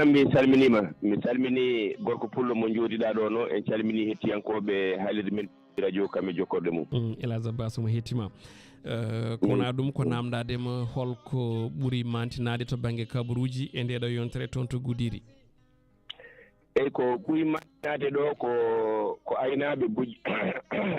mi salminiima. Mi salmini gorko pullo mo njooɗiɗaa ɗo no. En calmini hettiyankooɓe haalirde men radio kam e jokkorɗe mum. Mm, El Hadj Abbas omo hettima. Eh, ko wona ɗum ko namdaade ma holko ɓuri mantinaade to bannge kabaruuji e ndeɗo yontere toon to Gudiri? Eyyi, ko ɓuri mantinaade ɗo ko, ko aynaaɓe bojji,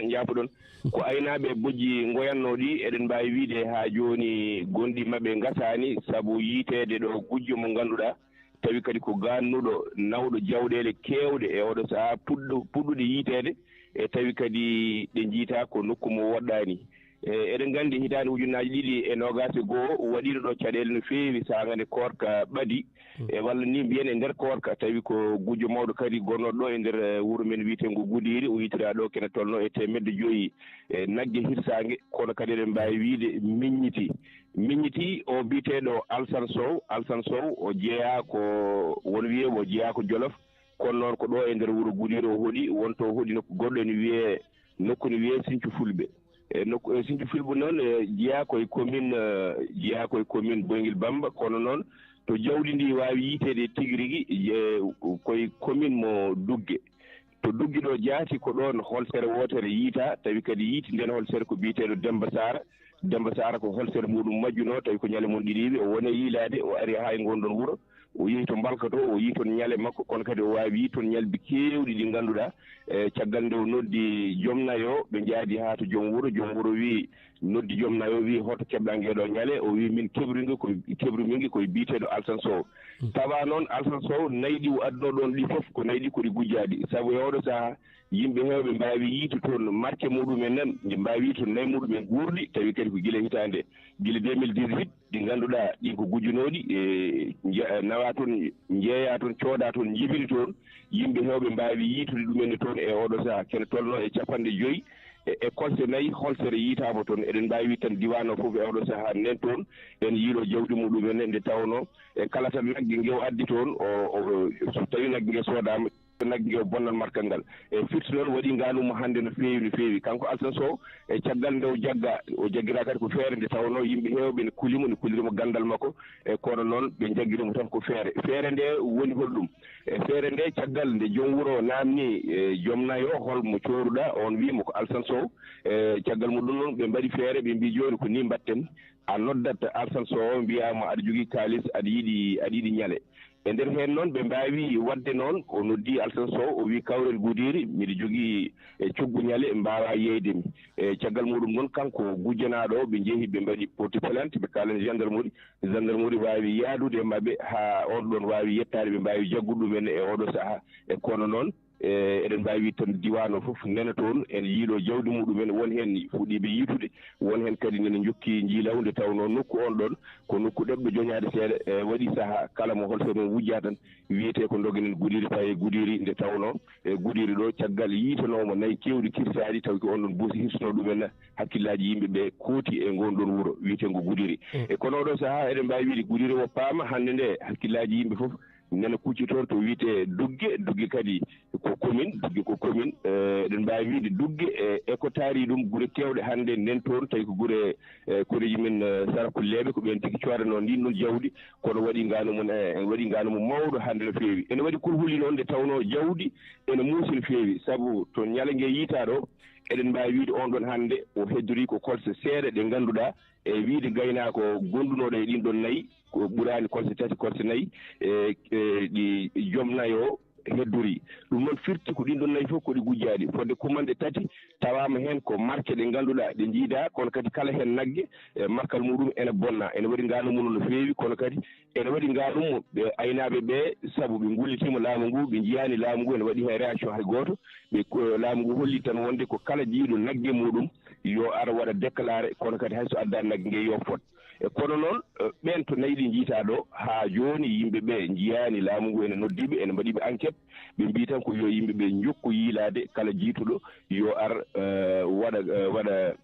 njaafoɗon, ko aynaaɓe bojji ngoyanno ɗi, eɗen mbaawi wiide haa jooni gonɗi maɓɓe ngasaani sabu yiiteede ɗo gujjo mo ngannduɗaa, tawi kadi ko gannuɗo, nawɗo jawɗeele keewɗe e oɗo sahaa, puɗɗo-, puɗɗuɗe yiiteede, e tawi kadi ɗe njiita ko nokku mo woɗɗaani. E, eɗen nganndi hitaande ujunnaaji ɗiɗi e noogaas e go'o waɗiino ɗo caɗeele no feewi, saanga nde koorka ɓadi, mm, e walla ni mbiyen e nder koorka, tawi ko gujjo mawɗo kadi gonnooɗo ɗo e nder, eh, wuro men wiyeteengo Gudiri, o yitiraa ɗo kene tolno e teemedde joyi, e nagge hirsaange, kono kadi eɗen mbaawi wiyde miññiti. Miññiti o biyeteeɗo Alsan Sow. Alsan Sow o jeyaa ko, won wiyee o jeyaa ko Jolof, kono noon ko ɗo e nder wuro Gudiri o hoɗi, wonto o hoɗi nokku goɗɗo ene wiyee, nokku ne wiyee Sinthiou Fulɓe. E nokku, e Sinthiou Fulɓe noon, e jeyaa ko e commune, eh, jeyaa ko e commune Boygel Bamba, kono noon to jawdi ndi waawi yiiteede tigi rigi, je-, ko e commune mo Dugge. To Dugge ɗo jaati ko ɗoon holsere wootere yiita, tawi kadi yiiti nden holsere ko biyeteeɗo Demba Sara. Demba Sara ko holsere muɗum majjuno, tawi ko ñale mum ɗiɗiiɓe, o woni e yiilaade, o ari haa e ngon ɗon wuro, o yehi to Mbalka to, o yii toon ñale makko, kono kadi o waawi yiide toon ñalbi keewɗi ɗi ngannduɗaa, e caggal nde o noddi joom nayo, ɓe njaadi haa to joom wuro, joom wuro wii, noddi joom nayo, wi hoto keɓɗa ngeɗo ñale, o wi min keɓrugi ko, keɓrumi ngi koye biyeteɗo Alsan Sow. Tawa noon Alsan Sow nayi ɗi o adduno ɗon ɗi fof ko nayi ɗi ko ɗi gujjaɗi, sabu e oɗo saaha yimɓe hewɓe mbawi yiide toon marque muɗumen nan, ɓe mbawi yiide toon nayi muɗumen guurɗi, tawi kadi ko gila hitande, gila deux mille dix-huit, ɗi ngannduɗaa ɗin ko gujjunooɗi e nje- nawa toon, njeeya toon, cooda toon, njibini toon. Yimɓe hewɓe mbaawi yiitude ɗumenne toon e oɗo saha, kene tolno e capanɗe joyi e, e kolse nayi holsere yiitaama toon. Eɗen mbaawi tan diwan o fof e oɗo saha nen toon en yiilo jawdi muɗumen nde tawno e kala tan nagge nge o addi toon, o, o, so tawi nagge nge soodama, nagge o bonnat markal ngal. E firti noon waɗi nganumo hannde no feewi, no feewi. Kanko Alsan Sow, e caggal nde o jagga, o jaggira kadi ko feere nde tawnoo yimɓe heewɓe ne kulimo, ne kulirimo ganndal makko, e kono noon ɓe njaggirimo tan ko feere. Feere nde woni holɗum? E feere nde, caggal nde joom wuro naamni e joom nayo, holmo cooruɗa? On wiimo ko Alsan Sow. E caggal muɗum noon ɓe mbaɗi feere, ɓe mbi jooni ko ni mbatten. A noddat Alsan Sow o, mbiyaama aɗa jogii kaalis, aɗa yiɗi, aɗa yiɗi ñale. E nder heen noon ɓe mbaawi waɗde noon, o noddi Alsan Sow, o wi kawrel Gudiri, miɗo jogii e coggu ñale, mbaawa yeeyde mi. E caggal muɗum noon kanko gujjanaaɗo o, ɓe njehi ɓe mbaɗi porte plainte, ɓe kaalani gendarmerie, gendarmerie waawi yaadude e maɓɓe haa on ɗon waawi yettaade, ɓe mbaawi jaggude ɗumen e oɗo saha. E kono noon, e, eɗen mbaawi tan diwan o fof nena toon, en yiilo jawdi muɗumen, won heen fuɗɗiiɓe yiitude, won heen kadi nena njokki njiilaw, nde tawnoo nokku on ɗon ko nokku ɗeɓɗo joñaade seeɗa, e, waɗi saha kala mo holsere mum wujja tan wiyetee ko ndoganen Gudiri, paye Gudiri, nde tawnoo e Gudiri ɗo caggal yiitanoomo nayi keewɗi kirsaaɗi, tawi ko on ɗon buusi hirsuno ɗumen, hakkillaaji yimɓe ɓe kooti e ngon ɗon wuro wiyeteengo Gudiri. E kono oɗo saha eɗen mbaawi wiide Gudiri woppaama, hannde nde hakkillaaji yimɓe fof nena kucci toon to wiyetee Dugge. Dugge kadi ko commune, Dugge ko commune. Eh, eɗen mbaawi wiide Dugge e, e ko taari ɗum, gure keewɗe hannde nden toon, tawi ko gure, eh, koreeji men, eh, Sarakulleeɓe, ko ɓeen tigi coodanoo ndin ɗon jawdi, kono waɗi ngaanu mum, eh, en waɗi ngaanu mum mawɗo hannde no feewi. Ene waɗi kulhuli noon nde tawnoo jawdi ene muusi no feewi, sabu to ñale nge yiitaa ɗo, eɗen mbaawi wiide on ɗon hannde o heddorii ko kolse seeɗa ɗe ngannduɗaa, e wiide gaynaako gondunooɗo e ɗin ɗon nayi, ko ɓuraani kolse tati, kolse nayi, e, e ɗi joom nayo heddori. Ɗum noon firti ko ɗin ɗon nayi fof ko ɗi gujjaaɗi. Fodde kumanɗe tati tawaama heen ko marque ɗe ngannduɗaa ɗe njiidaa, kono kadi kala heen nagge, e, markal muɗum ene bonna. Ene waɗi ngaanu mum no feewi, kono kadi ene waɗi ngaanu mo ɓe aynaaɓe ɓe, sabu ɓe ngullitiima laamu ngu, ɓe njiyaani laamu ngu, ene waɗi heen réaction hay gooto. Ɓe ko, laamu ngu holli tan wonde ko kala jiiɗo nagge muɗum yo ar waɗa déclaré, kono kadi hay so addaani nagge nge yo fot. E kono noon, eh, ɓeen to nayi ɗi njiitaa ɗo, haa jooni yimɓe ɓe njiyaani laamu ngu ene noddiiɓe, ene mbaɗiiɓe enquête, ɓe mbii tan ko yo yimɓe ɓe njokku yiilaade kala jiituɗo yo ar, eh, waɗa, eh, waɗa,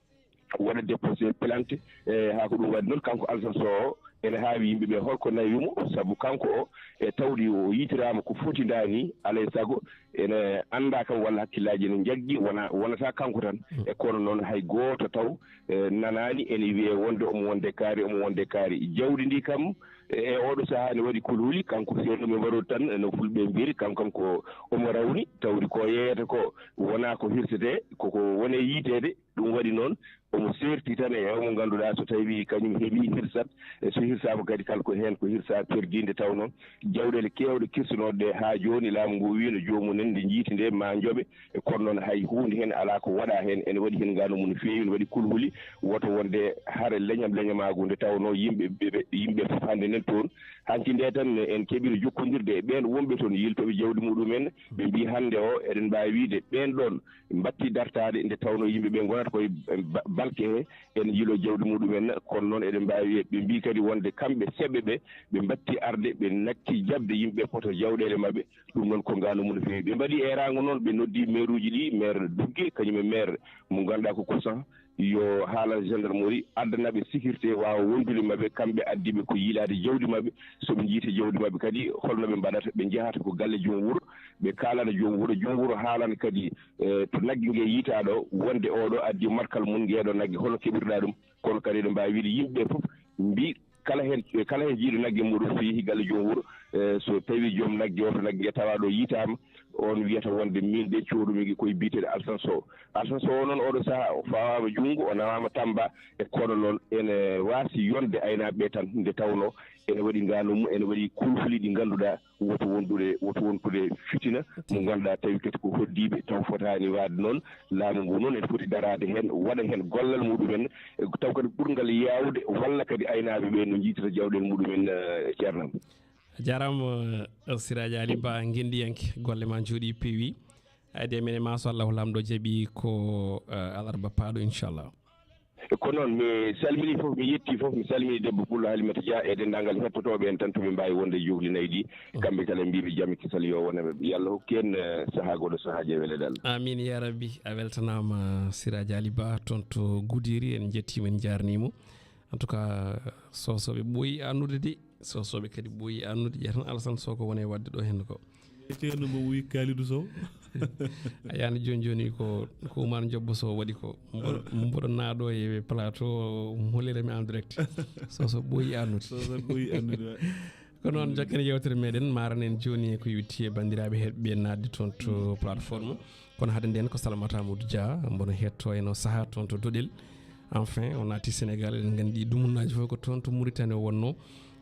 waɗa déposé plainte, eh, haa ko ɗum waɗi noon kanko Alsan Sow o, ene haawi yimɓe ɓe holko nawi mo, sabu kanko o, e tawde o yiitiraama ko foti ndaa ni, alay sago ene anndaa kam walla hakkillaaji ene njaggi, wona, wonata kanko tan. E kono noon hay gooto taw, eh, nanaani ene wiyee wonde omo wonde kaari, omo wonde kaari. Jawdi ndi kam, e, e oɗo sahaa ne waɗi kulhuli, kanko seeɗa mi mbaroodi tan, no fulɓe mbiri, kanko kam ko omo rawni, tawde ko yeeyata ko wonaa ko hirsetee, koko woni e yiiteede, ɗum waɗi noon, omo seerti tan e mo ngannduɗaa so tawii kañum heɓii hirsat, e so hirsaama kadi kala ko heen ko hirsa perdi nde tawnoo jawɗeele keewɗe kirsunooɗe ɗe haa jooni laamu ngu wiino joomum en nde njiiti nde ma njoɓe, e kono noon hay huunde heen alaa ko waɗaa heen, ene waɗi heen ngaanu mum no feewi, no waɗi kulhuli, woto wonde hare leñam leñamaagu nde tawnoo yimɓe, ɓe, ɓe, yimɓe fof hannde nen toon. Hanki nde tan en keɓino jokkondirde e ɓeen wonɓe toon yiltooɓe jawdi muɗum en, ɓe mbii hannde o eɗen mbaawi wiide ɓeen ɗoon mbatti dartaade nde tawnoo yimɓe ɓe ngonata koye ba-, balke he, en yiilo jawdi muɗum en, kono noon eɗen mbaawi, ɓe mbii kadi wonde kamɓe seɓɓe ɓe, ɓe mbatti arde, ɓe natti jaɓde yimɓe poto jawɗeele maɓɓe, ɗum noon ko ngaanu mum no feewi. Ɓe mbaɗi eeraango noon, ɓe noddi maire uji ɗi, maire Dugge, kañum e maire mo ngannduɗaa ko Kosan, yo haalan gendarmerie, addanaɓe sécurité, waawa wondude maɓɓe, kamɓe addiɓe ko yiilaade jawdi maɓɓe, so ɓe njiiti jawdi maɓɓe kadi, holno ɓe mbaɗata, ɓe njahata ko galle joom wuro, ɓe kaalana joom wuro, joom wuro haalana kadi, eh, to nagge nge yiitaa ɗo, wonde oɗo addi markal mum, ngeeɗo nagge, holno keɓirɗaa ɗum? Kono kadi eɗen mbaawi wiide yimɓe ɓe fof mbii, kala heen, kala heen jiiɗo nagge muɗum, so yehi galle joom wuro, Eh, so tawi joom nagge, oto nagge tawaɗo yitaama, on wiyata wonde min de coodumi koye biyeteeɗo Alsan Sow. Alsan Sow o noon oɗo sahaa o fawaama junngo, o nawaama Tamba, e kono noon ene waasi yonde aynaaɓe ɓe tan, nde tawnoo ene waɗi ngaanuu mum, ene waɗi kulhuli ɗi ngannduɗaa woto wondude, woto wontude fitina mo ngannduɗaa tawi kadi ko hoddiiɓe, taw fotaani waɗde noon. Laamu ngu noon ene foti daraade heen, waɗa heen gollal muɗum en, e taw kadi ɓurngal yaawde walla kadi aynaaɓe ɓe no njiitata jawɗeele muɗum en, eh, ceernam. A jaaraama, eh, Siraaji Ali Ba, ngenndiyanke, golle ma njooɗii peewi. Adi amen e maaso Allahu Laamɗo jaɓi ko, eh, alarba paaɗo, inchallah. Ko noon, mi salmini fof, mi yetti fof, mi salmini debbo pullo Halimata Dia e denndaangal hettotooɓe en tan to ɓe mbaawi wonde e jowli nayi ɗi. Mm. Kamɓe kala mbiiɓe jam e kisal yo won e maɓɓe. Yo Allah hokku en, eh, sahaa goɗɗo sahaaji e weleede Allah. Amiin ya rabbi. A weltanaama Siraaji Ali Ba toon to Gudiri, en njettiima, en njaarniima. En tout cas, Soosooɓe ɓooyi annude de. Soosooɓe kadi ɓooyi annude, ƴeetan Alasan Sow ko woni e waɗde ɗo heen ko. Ceerno mbo wi Kalidou Sow. A yaani jooni jooni ko, ko Oumar Diop Sow waɗi ko. Mboɗo, mboɗo naaɗo e plateau, mo holliranmi en direct. Soso ɓooyi annude. Soso ɓooyi annude, wa. Ko noon, jokken yewtere meɗen, maran en jooni e ko yowitii e banndiraaɓe heɗɓe naatde toon to plateforme. Kono hade nden ko Salamata Amadou Dia, mbono hetto en o saha toon to Doɗel. Enfin, o naati Sénégal, eɗen nganndi dumunnaaji fof ko toon to Mauritanie o wonno.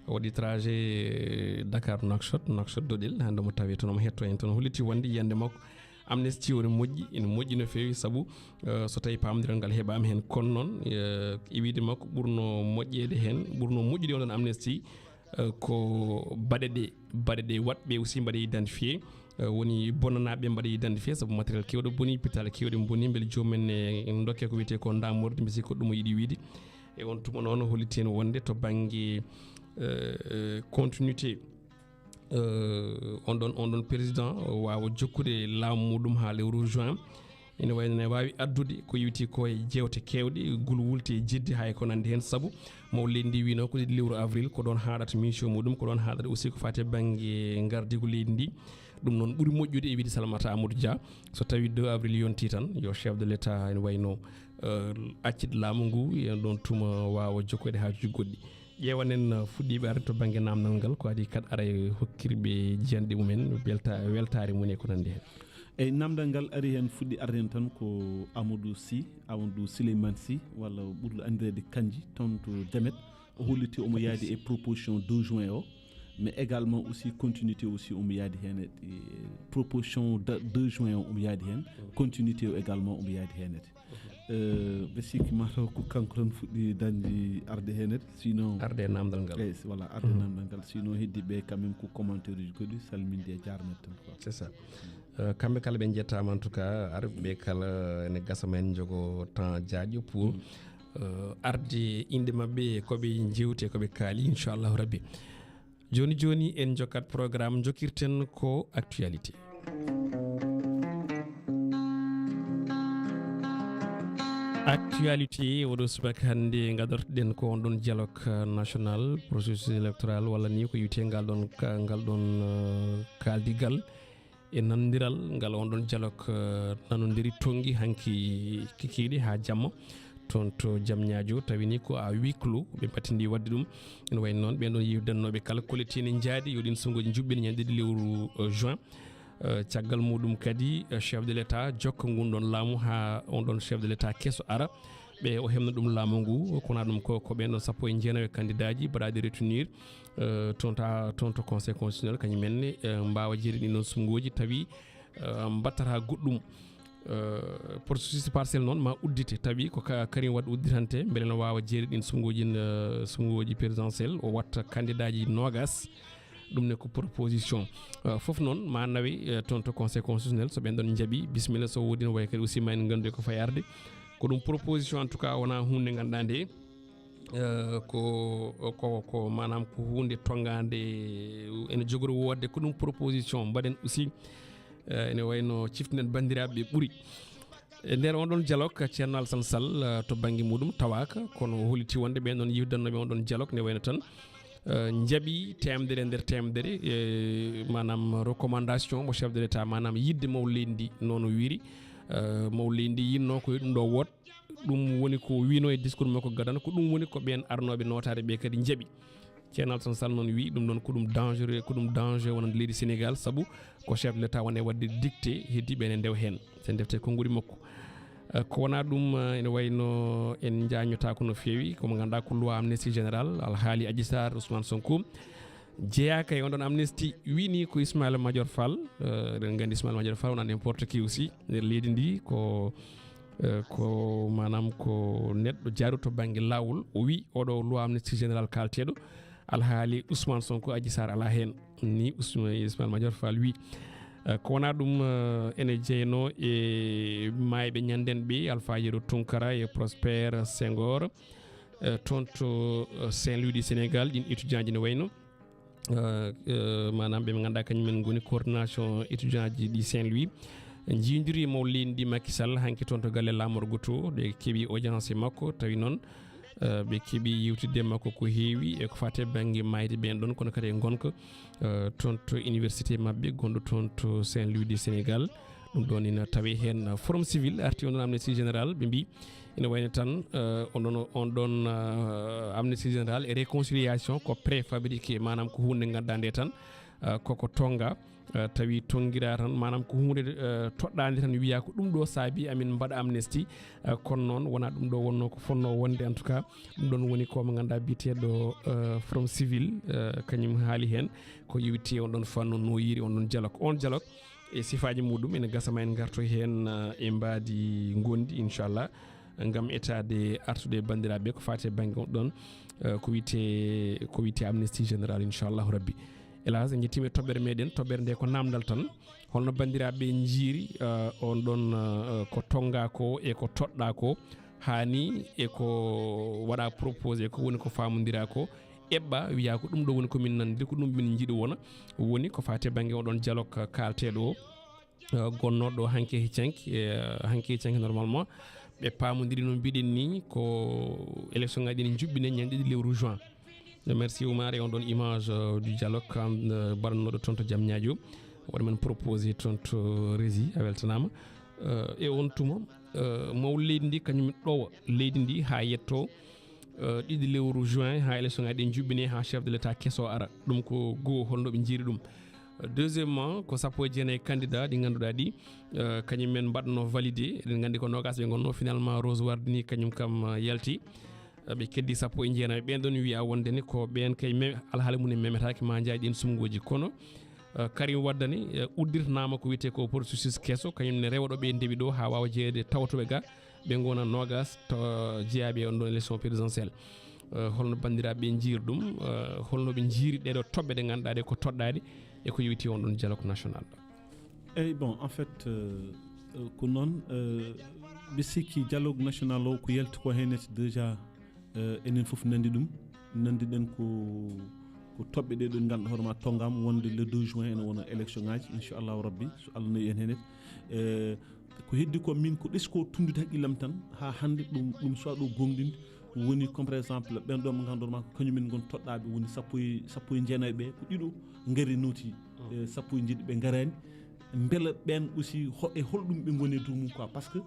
O waɗi trajet, eh, Dakar Nouakchott, Nouakchott Doɗel, hannde mo tawi toon, omo hetto en toon, holliti wonde yiyannde makko Amnesty o ne moƴƴi, ene moƴƴi no feewi, sabu, eh, so tawi paamondiral ngal heɓaama heen, kono noon, eh, e wiyde makko ɓurno moƴƴeede heen, ɓurno moƴƴude on ɗon Amnesty, eh, ko baɗe ɗe, baɗe ɗe waɗɓe aussi mbaɗe identifié, eh, woni bonnanaaɓe mbaɗe identifié, sabu matériel keewɗo boni, pital keewɗe boni, mbele joomum en ne dokke ko wiyetee ko ndamorde, mbi sikki ko ɗum o yiɗi wiyde. E on tuma noon, o holliti heen wonde to bannge, eh, eh, continuité, eh, on ɗon, on ɗon président o waawa jokkude laamu muɗum haa lewru juin. Ene wayi no ne waawi addude ko yowitii ko e jeewte keewɗe, gulwulte e jeddi, haa e ko nanndi heen, sabu maw leydi ndi wiino ko lewru avril, ko ɗoon haaɗata mission muɗum, ko ɗoon haaɗata aussi ko faati e bannge ngardiigu leydi ndi. Ɗum noon ɓuri moƴƴude e wiyde Salamata Amadou Dia, so tawi deux avril yonti tan, yo chef de l'État ene wayno, eh, accit laamu ngu, e ɗon tuma waawa jokkoyde haajuuji goɗɗi. Ƴeewanen, eh, fuɗɗiiɓe arde to bannge naamndal ngal, ko adii kadi ara e hokkirɓe jiyanɗe mumen, belta-, weltaare mum e ko nanndi heen. Eyi, naamndal ngal ari heen, fuɗɗi arde heen tan ko Amadou Sy, Amadou Souleymane Sy, walla ɓurɗo anndireede Kandji, toon to Jamet. O holliti omo yaadi e proposition deux juin o, mais également aussi continuité aussi omo yaadi heen, e, e proposition da-, deux juin o omo yaadi heen, continuité o également omo yaadi heen. Euh, mbe sikki mataw ko kanko tan fuɗɗi dañde arde heen, sinon arde e naamndal ngal. Eyi, voilà, arde e naamndal ngal, sinon heddi ɓe quand même ko commentaire uji goɗɗi, salminde e jaarnde tan quoi. C'est ça. Euh, kamɓe kala ɓe njettaama en tout cas, arɓe ɓe kala ene gasa ma en njogo temps jaaƴo pour, euh, arde innde maɓɓe e ko ɓe njewti e ko ɓe kaali, inchallahu rabbi. Jooni jooni en njokkat programme, njokkirten ko actualité. Actualité oɗo subaka hannde ngadortoɗen ko on ɗon dialogue, euh, national, processus électoral walla ni ko yowiti e ngal ɗon ka-, ngal ɗon, euh, kaaldigal. E nanondiral ngal on ɗon dialogue, eh, nanondiri tonngi hanki kikiiɗe haa jamma toon to Jamñaajo, tawi ni ko à huis clos ɓe mbattindi waɗde ɗum. Ene wayi noon ɓeen ɗon yeewtidannooɓe kala kollettiiɗe njaadi yo ɗiin suɓngooji njuɓɓin ñande ɗiɗi lewru, eh, juin. Eh, caggal muɗum kadi, eh, chef de l'État jokka ngun ɗon laamu haa on ɗon chef de l'État keso ara. Ɓe o heɓna ɗum laamu ngu, ko wona ɗum ko, ko ɓeen ɗon sappo e jeenayo kandidaaji mbaɗaaɗi retenir, eh, toon ta-, toon to Conseil constitutionnel, kañum en ne, eh, mbaawa jeeyde ɗiin ɗoon suɓngooji, tawi, eh, mbattata goɗɗum. Eh, processus partiel noon ma uddite, tawi ko ka-, Karim Wade udditante, mbele no waawa jeeyde ɗiin suɓngooji, eh, suɓngooji présidentiel, o watta kandidaaji noogas. Ɗum ne ko proposition. Eh, fof noon ma nawe, eh, toon to Conseil constitutionnel, so ɓeen ɗon njaɓi, bisimilla, so woodii no wayi kadi aussi ma en nganndu e ko fayi arde. Ko ɗum proposition, en tout cas, wonaa huunde nde ngannduɗaa nde, eh, ko, ko, ko maanaam ko huunde tonngaande, ene jogori woodde ko ɗum proposition mbaɗen aussi, eh, ene wayi no ciftinen banndiraaɓe ɓe ɓuri. E nder on ɗon dialogue, Ceerno Alassane Sall, eh, to bannge muɗum tawaaka, kono o holliti wonde ɓeen ɗon yeewtidannooɓe on ɗon dialogue ne wayno tan, eh, njaɓi teemedere nder teemedere, eh, maanaam recommandation mo chef de l'État, maanaam yiɗde maw leydi ndi noon o wiiri, eh, maw leydi ndi yiɗnoo ko yo ɗum ɗo wood. Ɗum woni ko wiino e discours makko gadano, ko ɗum woni ko ɓeen arnooɓe nootaade ɓe kadi njaɓi. Ceerno Alassane Sall noon wi ɗum ɗon ko ɗum dangereux, ko ɗum danger wonande leydi Sénégal, sabu ko chef de l'État woni e waɗde dicté, heddiiɓe ene ndewa heen. Sen defte konnguɗi makko. Eh, ko wonaa ɗum, eh, ene wayno en njaññotaako no feewi, ko mo ngannduɗaa ko loi amnistie générale, alhaali Adji Sarr, Ousmane Sonko, jeyaaka e on ɗon amnistie, wini ko Ismaïla Madior Fall, eh, eɗen nganndi Ismaïla Madior Fall wonaa n'importe qui aussi, nder leydi ndi ko, eh, ko maanaam ko neɗɗo jaaruɗo to bannge laawol, o wi oɗo loi amnistie générale kaalteeɗo, alhaali Ousmane Sonko, Adji Sarr alaa heen, ni Ousma-, Ismaïla Madior Fall wi. Eh, ko wonaa ɗum, eh, ene jeynoo e maayɓe ñannden ɓe, Alpha Yero Tunkara e Prosper Senghor, eh, toon to, eh, Saint-Louis du Sénégal, ɗin étudiant ji ne wayno, eh, eh, maanaam ɓe ɓe ngannduɗaa kañum en ngoni coordination étudiant ji ɗi Saint-Louis. Njiidiri mawɗo leydi ndi Macky Sall hanki toon to galle laamorgo to, ɓe keɓi audience e makko, tawi noon, eh, ɓe keɓi yewtidde e makko ko heewi e ko faati e bannge maayde ɓeen ɗon, kono kadi e ngonka, eh, toon to université maɓɓe gonɗo toon to Saint-Louis du Sénégal. Ɗum ɗon ina tawe heen, eh, Forum Civil arti on ɗon Amnesty Général, ɓe mbi ina wayno tan, eh, on ɗon, on ɗon, eh, Amnesty Général et réconciliation ko préfabriqué, maanaam ko huunde ngannduɗaa nde tan, eh, koko tonnga, eh, tawi tonngiraa tan, maanaam ko huunde, eh, toɗɗaande tan, wiyaa ko ɗum ɗo saabi amin mbaɗa amnesty, eh, kono noon wonaa ɗum ɗo wonnoo ko fonnoo wonde. En tout cas, ɗum ɗon woni ko mo ngannduɗaa biyeteeɗo, eh, Forum Civil, eh, kañum haali heen ko yowiti on ɗon fannu no yiiri on ɗon dialogue. On dialogue e sifaaji muɗum ene gasa ma en ngarto heen, eh, e mbaadi ngondi, inchallah, ngam etaade artude banndiraaɓe ko faati e bannge on ɗon, eh, ko wiyetee, ko wiyetee amnesty général, inchallahu rabbi. Hélas, en njettiima e toɓɓere meɗen. Toɓɓere nde ko namdal tan. Holno banndiraaɓe njiiri, eh, on ɗon, eh, ko tonnga ko e ko toɗɗaa ko, haani e ko waɗa proposé ko, woni ko faamondiraa ko, eɓɓa, wiyaa ko ɗum ɗo woni ko min nanndiri, ko ɗum min njiɗi wona, woni ko faati e bannge on ɗon dialogue kaalteeɗo o, eh, gonnooɗo hanki e hecci hanki, eh, hanki e hecci hanki normalement, ɓe paamondiri no mbiɗen ni ko élection ngaji ɗi ne njuɓɓine ñande ɗiɗi lewru juin. Eh, merci Oumar, e on ɗon image, euh, du dialogue, kan, euh, mbaɗannooɗo toon to Diamniadio. Waɗa men proposé toon to Rési, a weltanaama. Euh, e on tuma, euh, mawɗo leydi ndi kañum ɗowa leydi ndi haa yetto, euh, ɗiɗi lewru juin, haa élection ngaji ɗi njuɓɓine, haa chef de l'État keso ara. Ɗum ko goo, holno ɓe njiiri ɗum. Euh, deuxièmement, ko sappo e jeenayi candidat ɗi ngannduɗaa ɗi, euh, kañum men mbaɗno validé. Eɗen nganndi ko noogas ɓe ngonnoo, finalement Rose Wardini kañum kam, euh, yalti. Eh, ɓe keddi sappo e jeenayi ɓeen ɗon, wiya wonde ni ko ɓeen kay me-, alhaali mum en memetaaki, ma njaay ɗin sumngooji. Kono, eh, Karim Wade ni, eh, uddirtanaama ko wiyetee ko processus keso, kañum ne rewa ɗo ɓe ndewi ɗo haa waawa jeyeede tawtoɓe ga, ɓe ngona noogas to jeyaaɓe e on ɗon élection présidentielle. Eh, holno banndiraaɓe ɓe njiiri ɗum, eh, holno ɓe njiiri ɗee ɗo toɓɓe ɗe ngannduɗaa ɗe ko toɗɗaaɗe e ko yowiti on ɗon dialogue national? Eyyi, bon, en fait, euh, euh, ko noon, euh, ɓe sikki dialogue national o ko yalti ko heen déjà, euh, enen fof nanndi ɗum. Nanndi ɗen ko, ko toɓɓe ɗe ɗo ngannduɗaa hoore ma tonngaama wonde le deux juin ene wona élection ngaji, inchallahu rabbi, so Allah newi en heen. Euh, ko heddi ko min ko ɗesko tunndude haqqillam tan, haa hannde ɗum, ɗum suwa ɗo gonɗinde. Woni comme par exemple, ɓen ɗo mo ngannduɗaa ma ko kañum en ngon toɗɗaaɓe, woni sappo e, sappo e jeenayi ɓe, ko ɗiɗo ngari noti, eh, sappo e jeeɗiɗi ɓe ngaraani. Mbela ɓen aussi ho-, e holɗum ɓe ngoni e dow mum quoi, parce que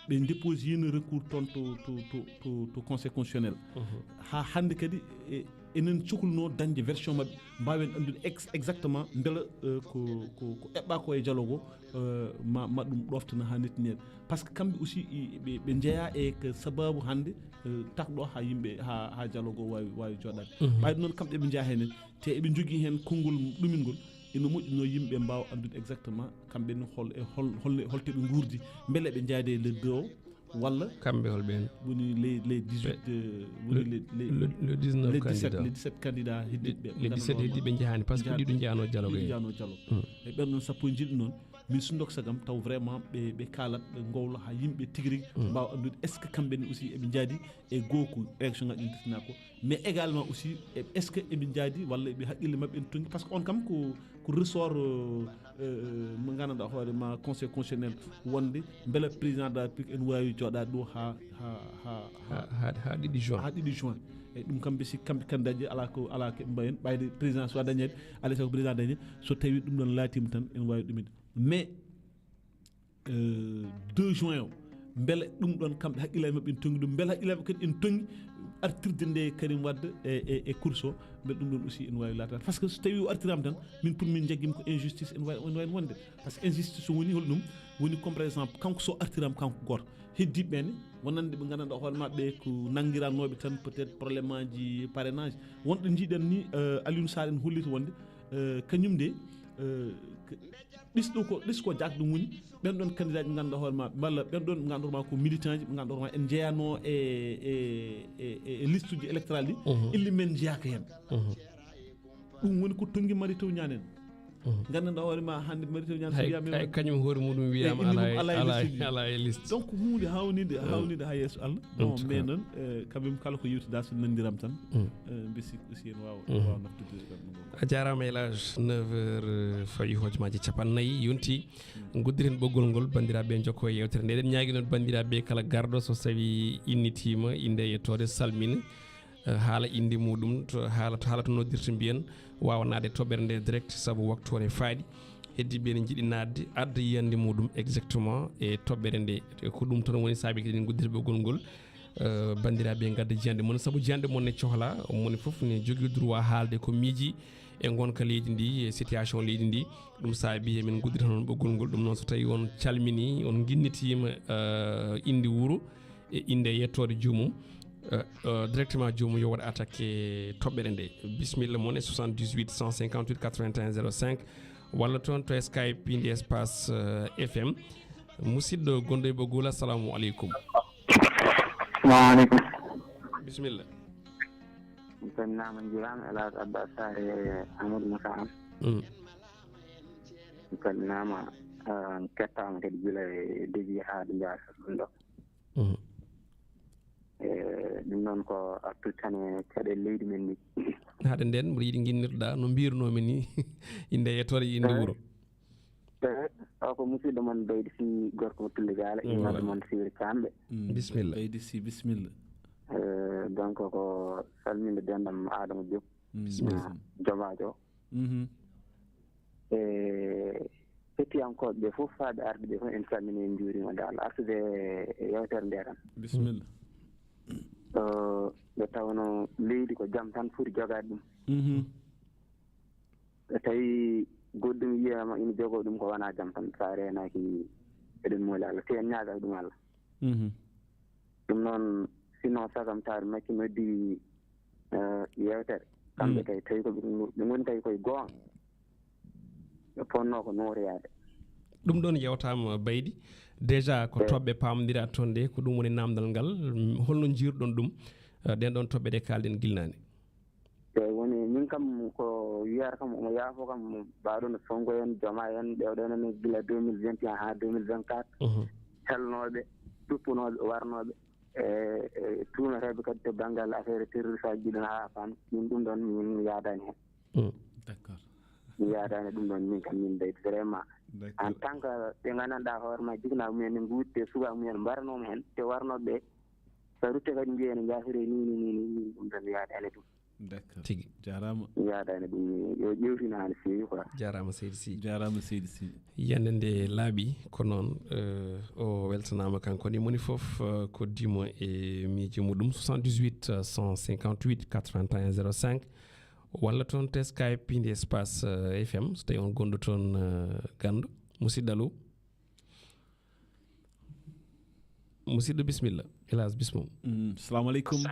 ɓe déposé yino recours toon to, to, to, to, to Conseil constitutionnel. Haa hannde kadi, e, enen cukalnoo dañde version maɓɓe, mbaawen anndude ex-, exactement mbela, eh, ko, ko, ko eɓɓaa ko e dialogue o, eh, ma, ma ɗum ɗoftana haa nettineede. Parce que kamɓe aussi, i, ɓe, ɓe njeyaa e ko sababu hannde, eh, takɗo haa yimɓe, haa, haa dialogue o waawi, waawi jooɗaade. Ɓayde noon kamɓe ɓe njeyaa heen, te eɓe njogii heen konngol ɗumingol, ina moƴƴi no yimɓe mbaawa anndude exactement kamɓe ne hol, e hol, hol, holto ɓe nguurdi, mbele ɓe njaade e le deux o, walla kamɓe hol ɓeen? Woni les, les dix-huit, eh, woni le, les, les, le, le dix-neuf les dix-sept candidats. Les dix-sept candidats heddiiɓe ɓe, les dix-sept heddiiɓe njahaani, parce que ɗiɗo njahanoo dialogue. Ɗiɗo njahanoo dialogue. E ɓen ɗon sappo e jeeɗiɗi noon, min so ndok sagam taw vraiment ɓe, ɓe kaalat, ɓe ngowla haa yimɓe tigi rigi mbaawa anndude est-ce que kamɓe ne aussi eɓe njaadi e goo ko élection ngaji ɗi ndetinaa ko, mais également aussi e, est-ce que eɓe njaadi walla eɓe haqqille maɓɓe ene tonngi, parce que on kam ko, ko ressort, euh, euh, mo ngannduɗaa hoore ma Conseil constitutionnel wonde mbela président de la République ene waawi jooɗaade ɗo haa, haa, haa, haa, haa, haa ɗiɗi juin. Haa ɗiɗi juin. E ɗum kamɓe si kamɓe candidat ji alaa ko, alaa ko ɓe mbayen ɓayde président so a dañeede, alaa sago président dañe, so tawi ɗum ɗon laatiima tan ene waawi ɗum. Mais, euh, deux juin o, mbele ɗum ɗon kamɓe haqqillaaji maɓɓe ene tongi ɗum, mbele haqqillaaji maɓɓe kadi ene tongi artirde nde Karim Wade e, e, e course o, mbele ɗum ɗon aussi ene waawi laataade. Par ce que so tawii o artiraama tan, min pour min njaggima ko injustice ene waawi, ene waawi wonde. Par ce que injustice o woni hol ɗum? Woni comme par exemple, kanko so artiraama kanko gooto, heddiiɓe ɓe ne, wonande ɓe nganndanɗaa hoore maɓɓe ko nanngiranooɓe tan peut-être problémeaji parrainage. Wonɗo njiiɗen ni, euh, Alioune Sarr ene holliti wonde, euh, kañum de, euh, ɗisko ko, ɗisko jaak ɗum woni ɓen ɗon candidat ɓe ngannduɗaa hoore ma, walla ɓen ɗon ɓe ngannduɗaa hoore ma ko militant ji ɓe ngannduɗaa hoore ma en njeyanoo e, e, e, e liste uji électoral ɗi, illi men njeyaaka heen. Ɗum woni ko tongi Mari Taw Ñaan en. Nganndanɗaa hoore ma hannde Mari Taw Ñaan so wiyaama hay kañum hoore muɗum wiyaama alaa e liste. Donc huunde hawnide, hawnide haa yeeso Allah. Bon, mais noon, eh, quand même kala ko yewtidaa so nanndiram tan, eh, mbi sikki aussi ene waawa, waawa naftude. A jaaraama, El Hadj. Neuf heures, eh, fawi hojomaaji capannayyi yonti. Nguddiren ɓoggol ngol, banndiraaɓe, njokko e yeewtere nde. Eɗen ñaagi noon, banndiraaɓe, kala garɗo, so tawi innitiima, innde e yettoode, salmina, eh, haala innde muɗum, to haala, to haala to noddirta mbiyen, waawa naatde e toɓɓere nde direct, sabu waktu o ne faaɗi. Heddiiɓe ne njiɗi naatde, adda yiyannde muɗum exactement e toɓɓere nde. Ko ɗum tan woni saabi kadi en nguddirta ɓoggol ngol. Eh, banndiraaɓe, ngadda jiyannde mon, sabu jiyannde mon ne cohla, moni fof ne jogii droit haalde ko miiji e ngonka leydi ndi, e situation leydi ndi. Ɗum saabi emin nguddita noon ɓoggol ngol. Ɗum noon, so tawi on calmini, on ginnitiima, eh, innde wuro e innde yettoode joomum, eh, eh, directement joomum yo waɗ attaque e toɓɓere nde. Bisimilla mon e soixante-dix-huit cent cinquante-huit quatre-vingt-un zéro cinq, walla toon to Skype, piindi espace, eh, F M. Musidɗo gonɗo e ɓoggol, assalamu aleykum. Assalamu aleykum. Bisimilla. Mi salminaama, njuuraama, El Hadj Abbas Sarr e Amadou Moussa Anne. Mm. Mi salminaama, ah, kettaama kadi gila e début haa ɗo njaasa ɗum ɗo. Mm. E, ɗum noon ko artude tan e caɗeele leydi men ndi. Haɗa nden, mboɗo yiɗi ginnirɗa no mbirunoomi ni, innde e yettoode, innde wuro. Eh, o ko musidɗo mon Baydi Sy, gorko mo Tulli Gaala, immorde mon Siwri Kamɓe. Mm. Bisimilla. Baydi Sy, bisimilla. Eh, donc ko salminde denɗam Adama Diop. Mm. Bisimilla. Jomaajo. Mhm. E hettiyankooɓe ɓe fof, faaɓe arde ɓe fof, en calmini, en njuurima dal artude e yewtere nde tan. Bisimilla. Eh, nde tawno leydi ko jam tan foti jogaade ɗum. Mhm. So tawi goɗɗum yiyaama ina jogoo ɗum, ko wonaa jam tan, so a reenaaki eɗen mooli Allah, te en ñaagaki ɗum Allah. Mhm. Ɗum noon, sinno sagam taari makki noddi, eh, yewtere, kamɓe kay tawi ko ɓe, ɓe ngoni kay koye goonga. Ɓe ponno ko nootoyaade. Ɗum ɗoon yewtaama Baydi. Déjà ko toɓɓe paamondiraa toon ɗe, ko ɗum woni naamndal ngal. Mm, holno njiiruɗon ɗum, eh, ɗeen ɗoon toɓɓe ɗe kaalɗen gila naane? Eeyi, woni min kam ko wiyata kam omo yaafo kam, mbaɗo no Sonko en, Diomaye en, ɓeeɗo nani gila deux mille vingt et un haa deux mille vingt-quatre. Mhm. Helnooɓe, duppunooɓe, warnooɓe, e, e tuumeteeɓe kadi to banngal affaire terroriste aji ɗi ɗon haa faam. Min ɗum ɗon min mi yaadaani heen. Mm. D'accord. Mi yaadaani ɗum ɗon min kam min mbaydi vraiment. D'accord. En tant que ɓe nganndanɗaa hoore ma jiknaa mumen ne nguutti e sukaa mumen mbaranoo mo heen, te warnooɓe ɓe, so rutte kadi mbiye ne njaafire ni, ni, ni, ni, min ɗum ɗon mi yaadaani ɗum. D'accord. Tigi. Jaaraama. Mi yaadaani ɗum, yo ƴeewtino haa no feewi quoi. Jaaraama seydi Sy. Jaaraama seydi Sy. Yande nde laaɓi ko noon, eh, o weltanaama kanko ni moni fof, eh, koddimo e miijo muɗum soixante-dix-huit cent cinquante-huit quatre-vingt-un zéro cinq, walla toon to Skype piindi espace, eh, F M, so tawi on gonɗo toon, eh, ganndo. Musidɗo, allo? Musidɗo, bisimilla. Hélas, bismum. Mm, salamu aleykum.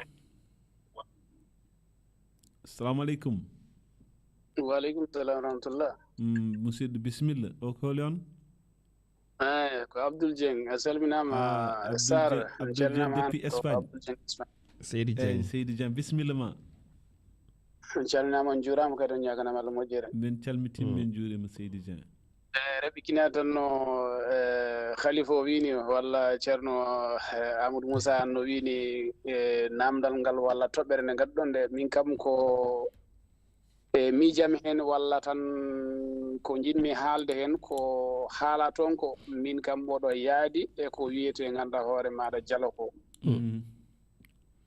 Salamu aleykum. Wa aleykum salam wa rahmatullah. Mm, musidɗo, bisimilla. O ko holi on? Eh, ko Abdoul Dieng. A salminaama, ah, Abdoul Sarr. Dieng, Abdoul Dieng calminaama depuis Espagne. Abdoul Dieng Espagne. Seydi Dieng. Eyi, Seydi Dieng, bisimilla ma. On calminaama, on njuuraama kadi, on ñaaganaama Allah moƴƴere. Min calmitiima, mm, min njuuriima Seydi Dieng. E, raɓɓikinaa tan no, e, Khalifa o wiini, walla Ceerno, e, Amadou Moussa Anne no wiini, e, naamndal ngal walla toɓɓere nde ngadduɗon nde, min kam ko, e, miijam heen walla tan ko njiɗmi haalde heen ko haalaa toon ko, min kam mboɗo yaadi e ko wiyetee nganndaa hoore maaɗa jalo ko. Mm.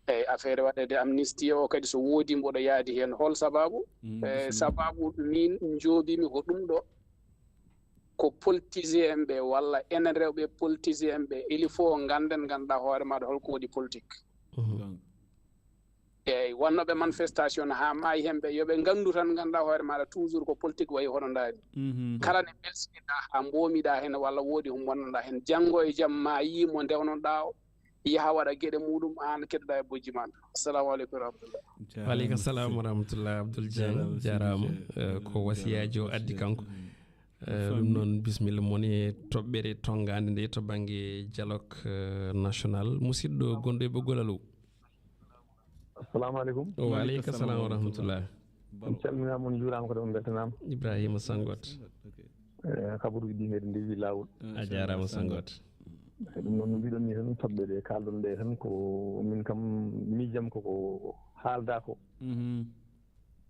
Eyi, affaire waɗeede amnistie o kadi so woodi mboɗo yaadi heen. Hol sabaabu? Mm, eyi, bisimilla. Sabaabu min njoobiimi ko ɗum ɗo. ko politicien ɓe walla enen rewɓe politicien ɓe, il faut ngannden, ngannduɗaa hoore maaɗa holko woni politique. Eyyi, wonnooɓe manifestation haa maayi heen ɓe, yo ɓe nganndu tan, ngannduɗaa hoore maaɗa toujours ko politique wayi hono ndaa ni. Kala ne mbelsiɗaa haa mboomiɗaa heen walla woodi hon wonnanɗaa heen, janngo e jam ma yii mo ndewnoɗaa o, yaha waɗa geɗe muɗum, aan keɗoɗaa e bojji maaɗa. Assalamu aleykum wa rahmatullah. Waaleykum salam wa rahmatullah. Abdoul Dieng, jaaraama. Eh, ko wasiyaaji o addi kanko. Eh, ɗum noon, bisimilla mon e toɓɓere tonngaande nde to bannge dialogue, eh, national. Musidɗo gonɗo e ɓoggol, allo. Assalamu aleykum. Wa aleykum salam wa rahmatullah. On calminaama, on njuuraama, kadi on mbeltanaama. Ibrahima Sangot. Eh, kabaruuji ɗi kadi ndewi laawol. A jaaraama Sangot. Ɗum noon no mbiɗon ni tan, toɓɓe ɗe kaalɗon ɗe tan, ko min kam miijam koko haalda ko.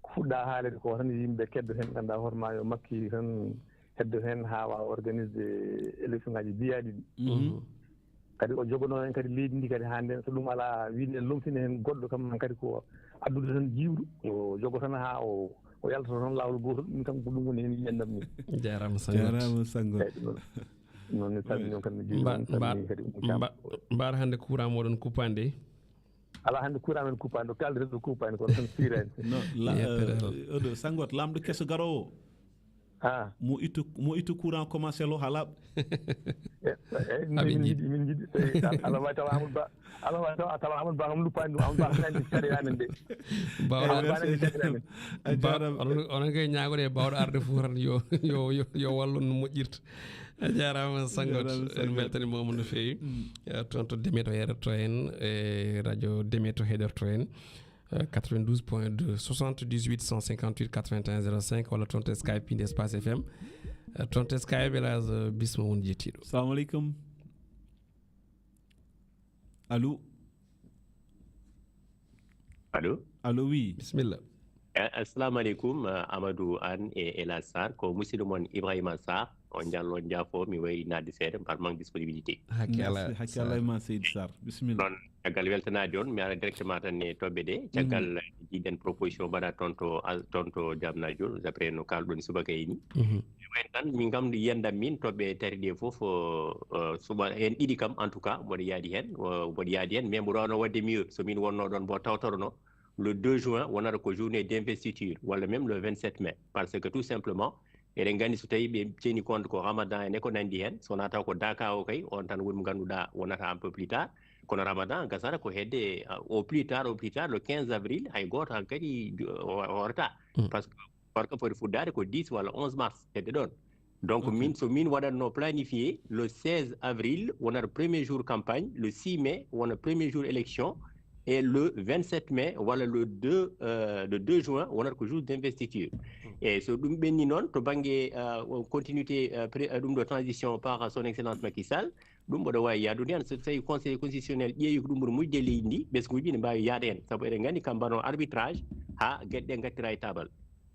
Ko fuɗɗa haalede ko tan, yimɓe keddo heen, ngannda hoto ma yo Makki tan heddo heen haa waawa organiser élection ngaji biyaaɗi ɗi. Kadi o jogono en kadi leydi ndi kadi haa nden, so ɗum alaa, wiide en lomtina heen goɗɗo kam kadi ko addude tan jiwru, o jogo tan haa o, o yaltoto tan laawol gootol. Ɗum kam ko ɗum woni heen yiyandam ni. Jaaraama Sangot. Jaaraama Sangot. Noon ne salmini on kam, mi juuri on, salmini kadi Oumou Thiam. Mbaɗa hannde courant moɗon kuppaande? Alaa, hannde courant men kuppaani, ɗo kaalde tan ɗo kuppaani, kono tan fiiraani. Non, la, eh, oɗo Sangot, laamɗo keso garoowo. Ah. Mo ittu, mo ittu courant commencé lo hala. Eyi, min njiɗi, min njiɗi, tawi Allah wawi tawa Amadou Ba, Allah wawi tawa, tawa Amadou Ba kam luppaani ɗum, Amadou Ba nandi caɗeele amen de. Bawɗo arde. Onon kay ñaagode e bawɗo arde fof tan yo, yo, yo, yo wallu no moƴƴirta. A jaaraama Sangot, en mbeltaniima mo no feewi. Eh, toon to Demeto heɗoto en, e radio Demeto heɗoto en. Eh, quatre-vingt-douze point deux, soixante-dix-huit cent cinquante-huit quatre-vingt-un zéro cinq, walla toon to Skype, inde Espace F M. Eh, toon to Skype, hélas, eh, bisma won jettiiɗo. Salamu aleykum. Allo. Allo. Allo, oui. Bisimilla. Eh, assalamu aleykum, eh, Amadou Anne e Elas Sarr. Ko musidɗo mon Ibrahima Sarr. On jallo, on jaafo, mi wayri naatde seeɗa, par manque disponibilité. Hakke Allah. Hakke Allah e ma, Seydi Sarr. Bisimilla. Noon, caggal weltanaade on, mi ara directement tan e toɓɓe ɗe. Caggal jiiɗen proposition mbaɗa toon to, al-, toon to Diamniadio, d'après no kaalɗon subaka e ni. Wayi tan, min kam, yiyandam min, toɓɓe tati ɗe fof, eh, eh, suɓa heen ɗiɗi kam, en tout cas, mboɗo yaadi heen, eh, mboɗo yaadi heen, mais mboɗo wano waɗde mieux, so min wonno ɗoon, mbo tawtorono, le deux juin, wonata ko journée d'investiture, walla même le vingt-sept mai, parce que tout simplement, eɗen nganndi so tawii ɓe ceni compte ko Ramadan en e ko nanndi heen, so wonaa taw ko Daka o kay, on tan woni mo ngannduɗaa wonata un peu plus tard, kono Ramadan gasata ko hedde, eh, au plus tard, au plus tard, le quinze avril, hay gooto hankadi, eh, o, o retard. Parce que Koorka foti fuɗɗaade ko dix walla onze mars, hedde ɗoon. Donc, min, so min waɗatno planifié, le seize avril wonata premier jour campagne, le six mai wona premier jour élection, et le vingt-sept mai walla le deux, euh, le deux juin wonata ko jour d'investiture. E so ɗum ɓenni noon to bannge, euh, continuité, euh, pré-, euh, ɗum ɗo transition par son excellence Macky Sall, ɗum mboɗo waawi yaadude heen, so tawii Conseil constitutionnel ƴeewi ko ɗum ɓuri moƴƴude e leydi ndi, ɓesnguuji ne mbaawi yahde heen, sabu eɗen nganndi kam mbaɗnoo arbitrage haa geɗe ɗe ngattira e taabal.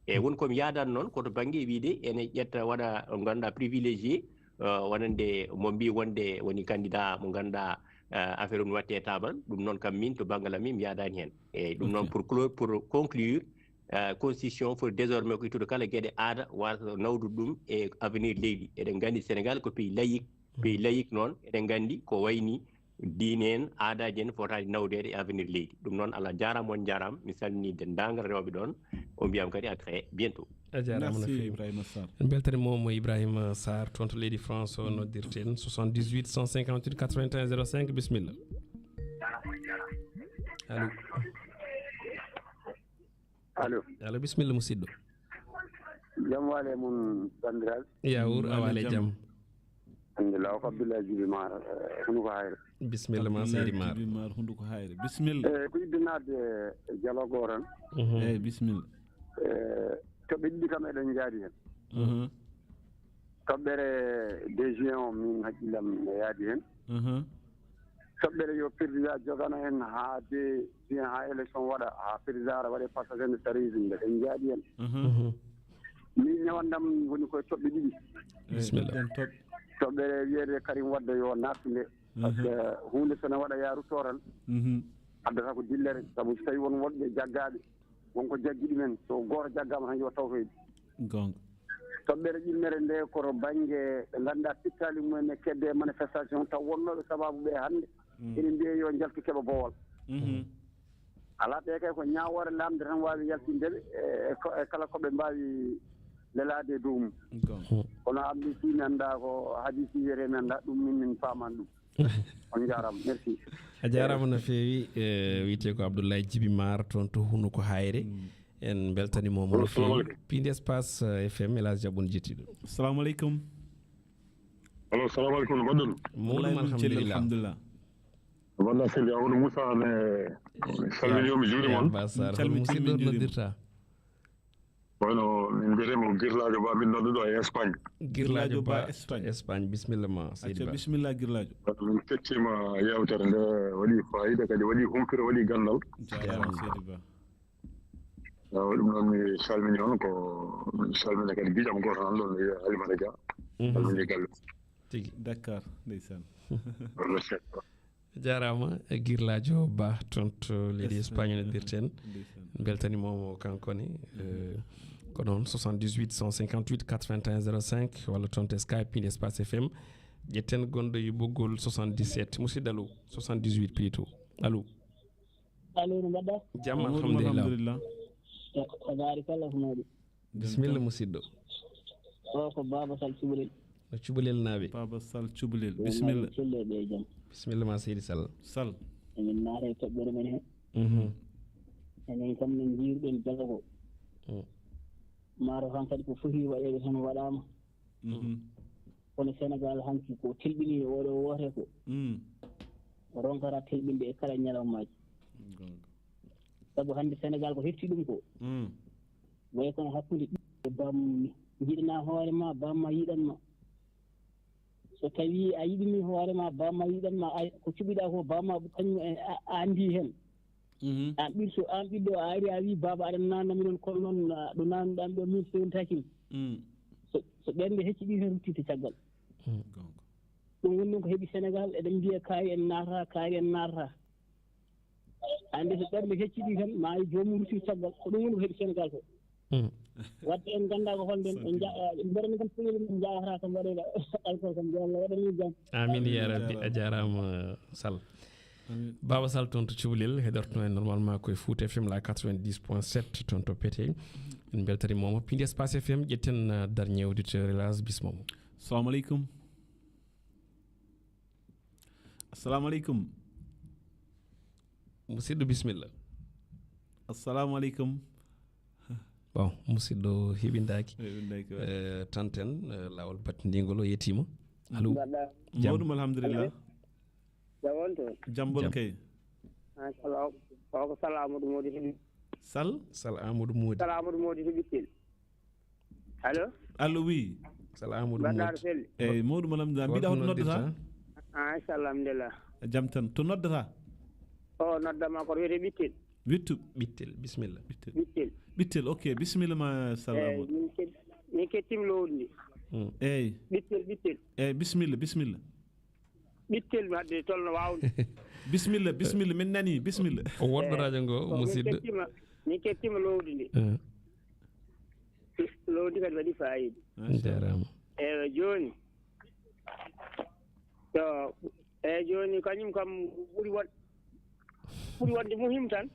E won ko mi yaadan noon, ko to bannge wiide ene ƴetta waɗa, ngannduɗaa, privilégié, euh, wonande mo mbii wonde woni candidat mo ngannduɗaa, euh, affaire mum watte e taabal. Ɗum noon kam min to banngal am mi yaadaani heen. E ɗum noon, pour clo-, pour conclure, euh, constitution foti désormais ko ittude kala geɗe aada wata nawdude ɗum e avenir leydi. Eɗen nganndi Sénégal ko pays laïque. Pays laïque noon, eɗen nganndi ko wayni diine en, aadaaji en fotaani nawdeede e avenir leydi. Ɗum noon, Allah jaaraama, on njaaraama. Mi salminii denndaangal rewɓe ɗoon. O mbiyam kadi à très bientôt. A jaaraama no feewi. Ibrahima Sarr. En mbeltaniima mo Ibrahima Sarr, toon to leydi France, o noddirten. Soixante-dix-huit cent cinquante-huit quatre-vingt-un zéro cinq, bisimilla. Allo. Allo. Allo, bisimilla, musidɗo. Jam waale mun, banndiraaɓe. Yawur, a waale jam. Alhamdulillah, ko Abdoulaye Djiby Mar, eh, hono ko hayre. Bisimilla ma, seydi Mar. Djiby Mar, hono ko hayre. Bisimilla. Eh, ko idde naatde e dialogue o tan. Eyi, bisimilla. Eh, toɓɓe ɗiɗi kam eɗen njaadi heen. Toɓɓere deux juin o, min hakkillam no yaadi heen. Toɓɓere yo président jogano en haa deux juin, haa élection waɗa, haa président ara waɗe passation de service, mbeɗen njaadi heen. Min newandam woni koye toɓɓe ɗiɗi. Bisimilla. Toɓɓere wiyede Karim Wade yo naattu nde. Parce que huunde so ne waɗa yaa rutto tan, addata ko dillere. Sabu so tawi won woɗɓe jaggaaɓe, won ko jaggi ɗumen, so gooto jaggaama tan yo tawtoyde. Goonga. Toɓɓere ɗimmere nde ko to bannge ɓe ngannduɗaa pittaali mumen e kedde e manifestation taw wonnooɓe sabaabu ɓe hannde. Ene mbiye yo njaltu keɓa boowal. Alaa ɓe kay ko ñaawoore lamnde tan waawi yaltinde ɓe e ko- e kala ko ɓe mbaawi lelaade e dow mum. Kono am mi fii mi anndaa ko hadisi wiyetee mi anndaa ɗum min min paaman ɗum. On njaaraama, merci. A jaaraama no feewi. E wiyetee ko Abdoulaye Djiby Maar toon to Hunuko Hayre. En mbeltaniima mo no feewi. Piindi Espace, eh, F M, El Hadj Jaɓun jettiiɗo. Assalamu aleykum. Allo, salamu aleykum, no mbaɗɗon? Mawɗum, alhamdulillah. Alhamdulillah. Mbaɗɗa selli Amadou Moussa ne salmini on, mi juuri mon. Basar, hol musidɗo noddirta? Wano min mbiyetee mo Girlaajo Ba, min nodduɗo e Espagne. Girlaajo Ba, Espagne. Espagne, bismillah ma seydi. Ba, bismillah Girlaajo. Min kettiima yewtere nde, waɗi fayida, kadi waɗi humpito, waɗi ganndal. Jaaraama seydi Ba. Awa ɗum noon mi salmini on, ko mi salmina kadi giƴam gooto noon ɗon, Alimata Dia. Salmini galle. Tigi. Dakar, ndeysaan. Walla seeɗa. Jaaraama. Girlaajo Ba toon to leydi Espagne noddirten. Beltaniima mo kanko ne. Eh, ko noon soixante-dix-huit cent cinquante-huit quatre-vingt-un zéro cinq walla toon to Skype piindi Espace F M. Ƴetten gonɗo e ɓoggol soixante-dix-sept. Musidɗo allo, soixante-dix-huit plutôt. Allo. Allo, no mbaɗɗa? Jam, alhamdulillah. Alhamdulillah. Ko Daari Kala ko mawɗi. Bismillah musidɗo. O ko Baba Sal Cubalel. No Cubalel naaɓe. Baba Sal Cubalel. Bismillah. Celle ɓe jam. Bismillah ma seydi Sall. Sal. Emin naata e toɓɓere men he. Mhm. Enen kam no njiiruɗen jalo ko. Mm. Maaro tan kadi ko foti waɗeede tan waɗaama. Mhm. Kono Senegal hanki ko tilɓini e oɗo woote ko. Mm. Ronkata tilɓinde e kala ñalawmaaji. Gonga. Sabu hannde Senegal ko hefti ɗum ko. Mm. Way kono hakkunde ɓiɓɓe bam jiɗana hoore ma, bam ma yiɗan ma. So tawi a yiɗini hoore ma, bam ma yiɗan ma, ay ko cuɓiɗa ko bam ma kañum en a- a andi hen. Mhm. An ɓirso, an ɓiɗɗo a ari a wi baba aɗa nanna minen kono noon a- ɗo nannuɗan ɗo min fewnitaki. Mm. So so ɓernde hecciɗi tan ruttita caggal. Gonga. Ɗum woni noon ko heɓi Sénégal eɗen mbiya kaari en naata kaari en naata. Andi so ɓernde hecciɗi tan ma e joomum ruttita caggal ko ɗum woni ko heɓi Sénégal ko. Mm. Wadde en ganda ko holden en ja- en mbeɗen kam seydi min jawata kam waɗe alcool kam yo Allah waɗan min jam. Amin ya rabbi. A jaaraama Sall. Baba Sall toon to Cubalel heɗorto en normalement koye Fouta F M la quatre-vingt-dix point sept toon to Pété. En beltaniima mo piindi Espace F M. Ƴetten uh, dernier auditeur, hélas, bismamo. Assalamu aleykum. Assalamu aleykum. Musidɗo, bismillah. Assalamu aleykum. Bon, musidɗo heɓindaaki. Heɓindaaki, wa. Eh, tanten eh, laawol battindiingol o yettiima. Allo. Mbaɗɗa Mawɗum, alhamdulillah. Jam on toon. Jam bol Jam. Kay. Machallah. O ko Sal Amadou Modi to Ɓittel. Sal. Sal Amadou Modi. Sal Amadou Modi to Ɓittel. Allo. Allo, wi. Sal Amadou Mbaɗɗa Modi. Selli. Eyyi, mawɗum, alhamdulillah. Mbiɗa hoto noddata? Machallah, alhamdulillah. Jam tan. To noddata? O noddama ko wiyete Ɓittel. Wittu. Ɓittel, bismillah. Ɓittel. Ɓittel. Ɓittel, ok, bismillah ma Sal Eyyi, Amadou. Min ked- min kettima lowdi ndi. Mm. Eyyi. Ɓittel, Ɓittel. Eyyi, bismillah, bismillah. Ɓittel mi hadde tolno wawde. Bismillah, bismillah, min nani, bismillah. O woɗɗo radio ngo, Ko min musidɗo. Kettima, min kettima lowdi ndi. Eh, Lowdi kadi waɗi fayida. Jaaraama. Eywa, joni. To, eyyi, joni kañum kam ɓuri won ɓuri wonde muhim tan.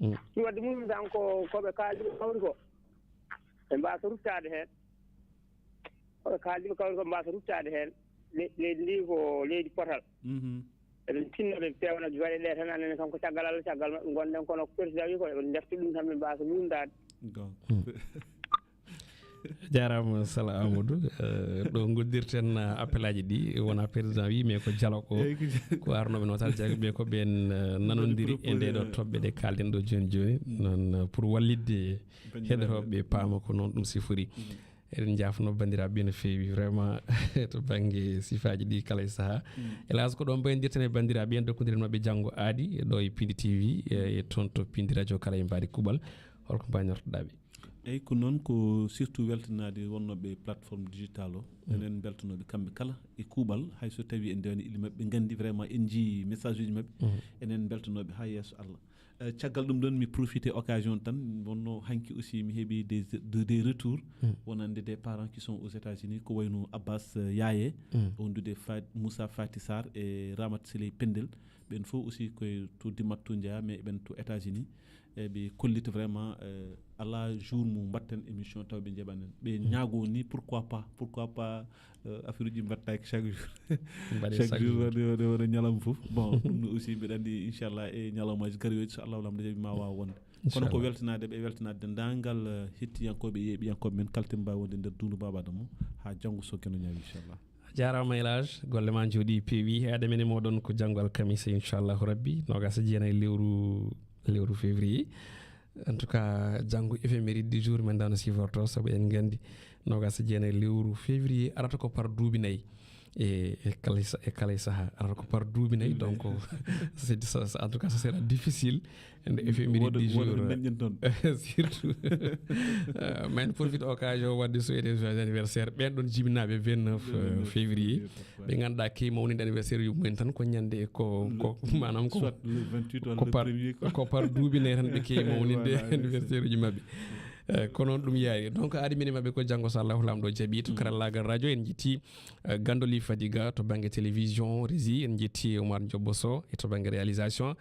Mm. Ɓuri wonde muhim tan ko koɓe kaaldi kawri ko. Ɓe mbasa ruttade hen. Koɓe kaaldi ɓe kawri ko mbasa ruttade hen. Le- leydi ndi ko leydi potal. Mhm. Eɗen tinno ɓe pewna waɗe ɗe tan, anen kam ko caggal Allah caggal maɓɓe gonɗen, kono ko président wi ko eɓe defta ɗum tan ɓe mbasa lundade. Gonga. Jaaraama Sal Amadou. Eh, ɗo ngoddirten eh, appel aji ɗi wona président wi mais ko jalo ko. Eyyi, ko- Ko arnoɓe notal jagɓe ko ɓen eh, nanodiri e nde ɗo toɓɓe ɗe kalɗen ɗo joni joni noon eh, pour wallitde heɗotoɓe paama ko noon ɗum sifori. Eɗen jafno bandiraɓe no feewi vraiment to banggue sifaji ɗi kala e saaha. Hélas, ko ɗon mbaynodirten e bandiraɓe en dokkodiren maɓɓe janggo aadi ɗo e Pindi T V e e toon to Pindi radio kala e mbaadi kuuɓal. Holko mbaynortoɗaɓe? Eyyi, ko noon, ko surtout weltanaade wonnooɓe plateforme digital o. Enen mbeltanooɓe kamɓe kala e kuuɓal, hay so tawii en ndewani ili maɓɓe, ɓe nganndi vraiment en njii message uji maɓɓe. Enen mbeltanooɓe haa yeeso Allah. Eh, caggal ɗum ɗon, mi profite occasion tan, wonno hanki aussi mi heɓi des, de, des retours, wonande des parents qui sont aux États-Unis, ko wayno Abbas, eh, Yaye, wondude Fa-, Moussa Fati Sarr e Ramat Siley Pendel. Ɓen fof aussi koye to Dimattu njeya, mais ɓen to États-Unis. E ɓe kollita vraiment, eh, ala jour mo mbatten émission taw ɓe njaɓanen. Ɓe ñaago ni, pourquoi pas, pourquoi pas, eh, affaire uji mbattaaki chaque jour. Mbaɗe chaque chaque jour jour. Waɗi, waɗi, waɗi ñalawma fof. Bon, ɗum no aussi mbiɗa anndi inchallah e ñalawmaaji garooji, so Allah lamɗo jaɓi ma waaw wonde. Kono ko Inchallah. Weltanaade ɓe, weltanaade denndaangal, eh, hettiyankooɓe e yeeɓiyankooɓe men kala to ɓe mbaawi wonde nder duundu Baaba Adama haa janngo so Keno ñaawi inchallah. A jaaraama El Hadj, golle ma njooɗi peewi. Aade men e mooɗon ko janngo alkamisa inchallahu rabbi, noogaas e jeenayi lewru, lewru février. En tout cas, janngo éphéméride du jour men dano siforto, sabu en nganndi noogaas e jeenayi lewru février arata ko par duuɓi nayi. E, e kala sa-, e kala e saha arata ko par duuɓi nayi, donc c'est, ça, ça, en tout cas, ça sera difficile. Nde éphéméride Woɗo, du woɗo jour. Ɓe dañƴen toon. Surtout. Euh, men profite occasion wadde souhaiter joyeux anniversaire ɓen ɗon jibinaaɓe vingt-neuf, euh, février. Février, ouais. Ɓe ngannduɗaa keewi mawninde anniversaire uji mumen tan ko ñande ko, ko maanaam ko, soit le vingt-huit walla ko le par, premier, quoi. Ko par duuɓi nayi tan ɓe keewi mawninde Voilà, anniversaire uji maɓɓe. Eh, ko noon ɗum yaari. Donc, aadi men e maɓɓe ko janngo, so Allahu Laamɗo jaɓi, to karallaagal radio, en njetti, eh, Gandoli Fadiga to bannge télévision, régie, en njetti Oumar Diop Bosso, e to bannge réalisation,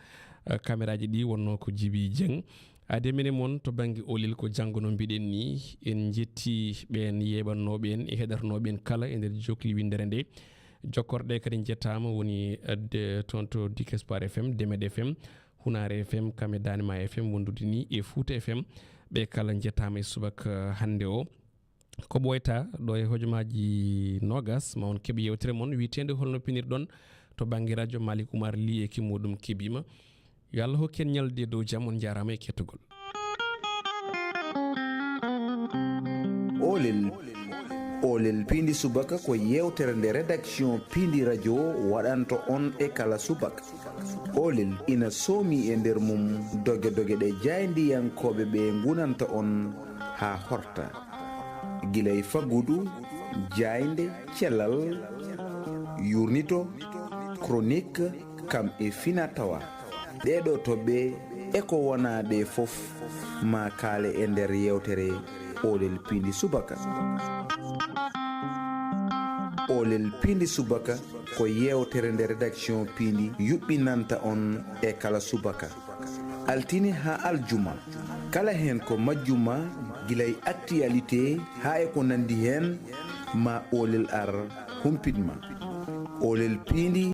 eh, caméraji ɗi wonno ko Djiby Dieng. Aadi men e mon to bannge olel ko janngo no mbiɗen ni, en njetti ɓeen yeeɓannooɓe en e heɗotonooɓe en kala e nder jokli winndere nde. Jokkorɗe kadi njettaama woni, eh, de, toon to Dik Espoir F M, Demed F M, Hunaare F M, kam e Daanima F M wondude ni e Fouta F M. Ɓe kala njettaama e subaka hannde o. Ko ɓooyta ɗo e hojomaaji noogas, ma on keɓ yeewtere mon wiyeteende Holno Pinirɗon to bannge radio Malick Oumar Ly e ki muɗum keɓiima. Yo Allah hokku en ñalɗi e dow jam, on njaaraama e kettugol. Oolel, Oolel Piindi Subaka ko yeewtere nde rédaction Piindi Radio waɗanta on e kala subaka. Oolel ina soomi e nder mum doge doge ɗe jaayndiyankooɓe ɓe ngunanta on haa horta. Gila e faggudu, jaaynde, cellal, yuurnito, chronique, kam e fina tawa. Ɗeeɗo toɓɓe e ko wonaa ɗe fof ma kaale e nder yeewtere Oolel Piindi Subaka. Oolel Piindi Subaka ko yeewtere nde rédaction Piindi yuɓɓinanta on e kala subaka. Altine haa aljuma. Kala heen ko majjuma gila e actualité haa e ko nanndi heen ma Oolel ar humpit ma. Oolel Piindi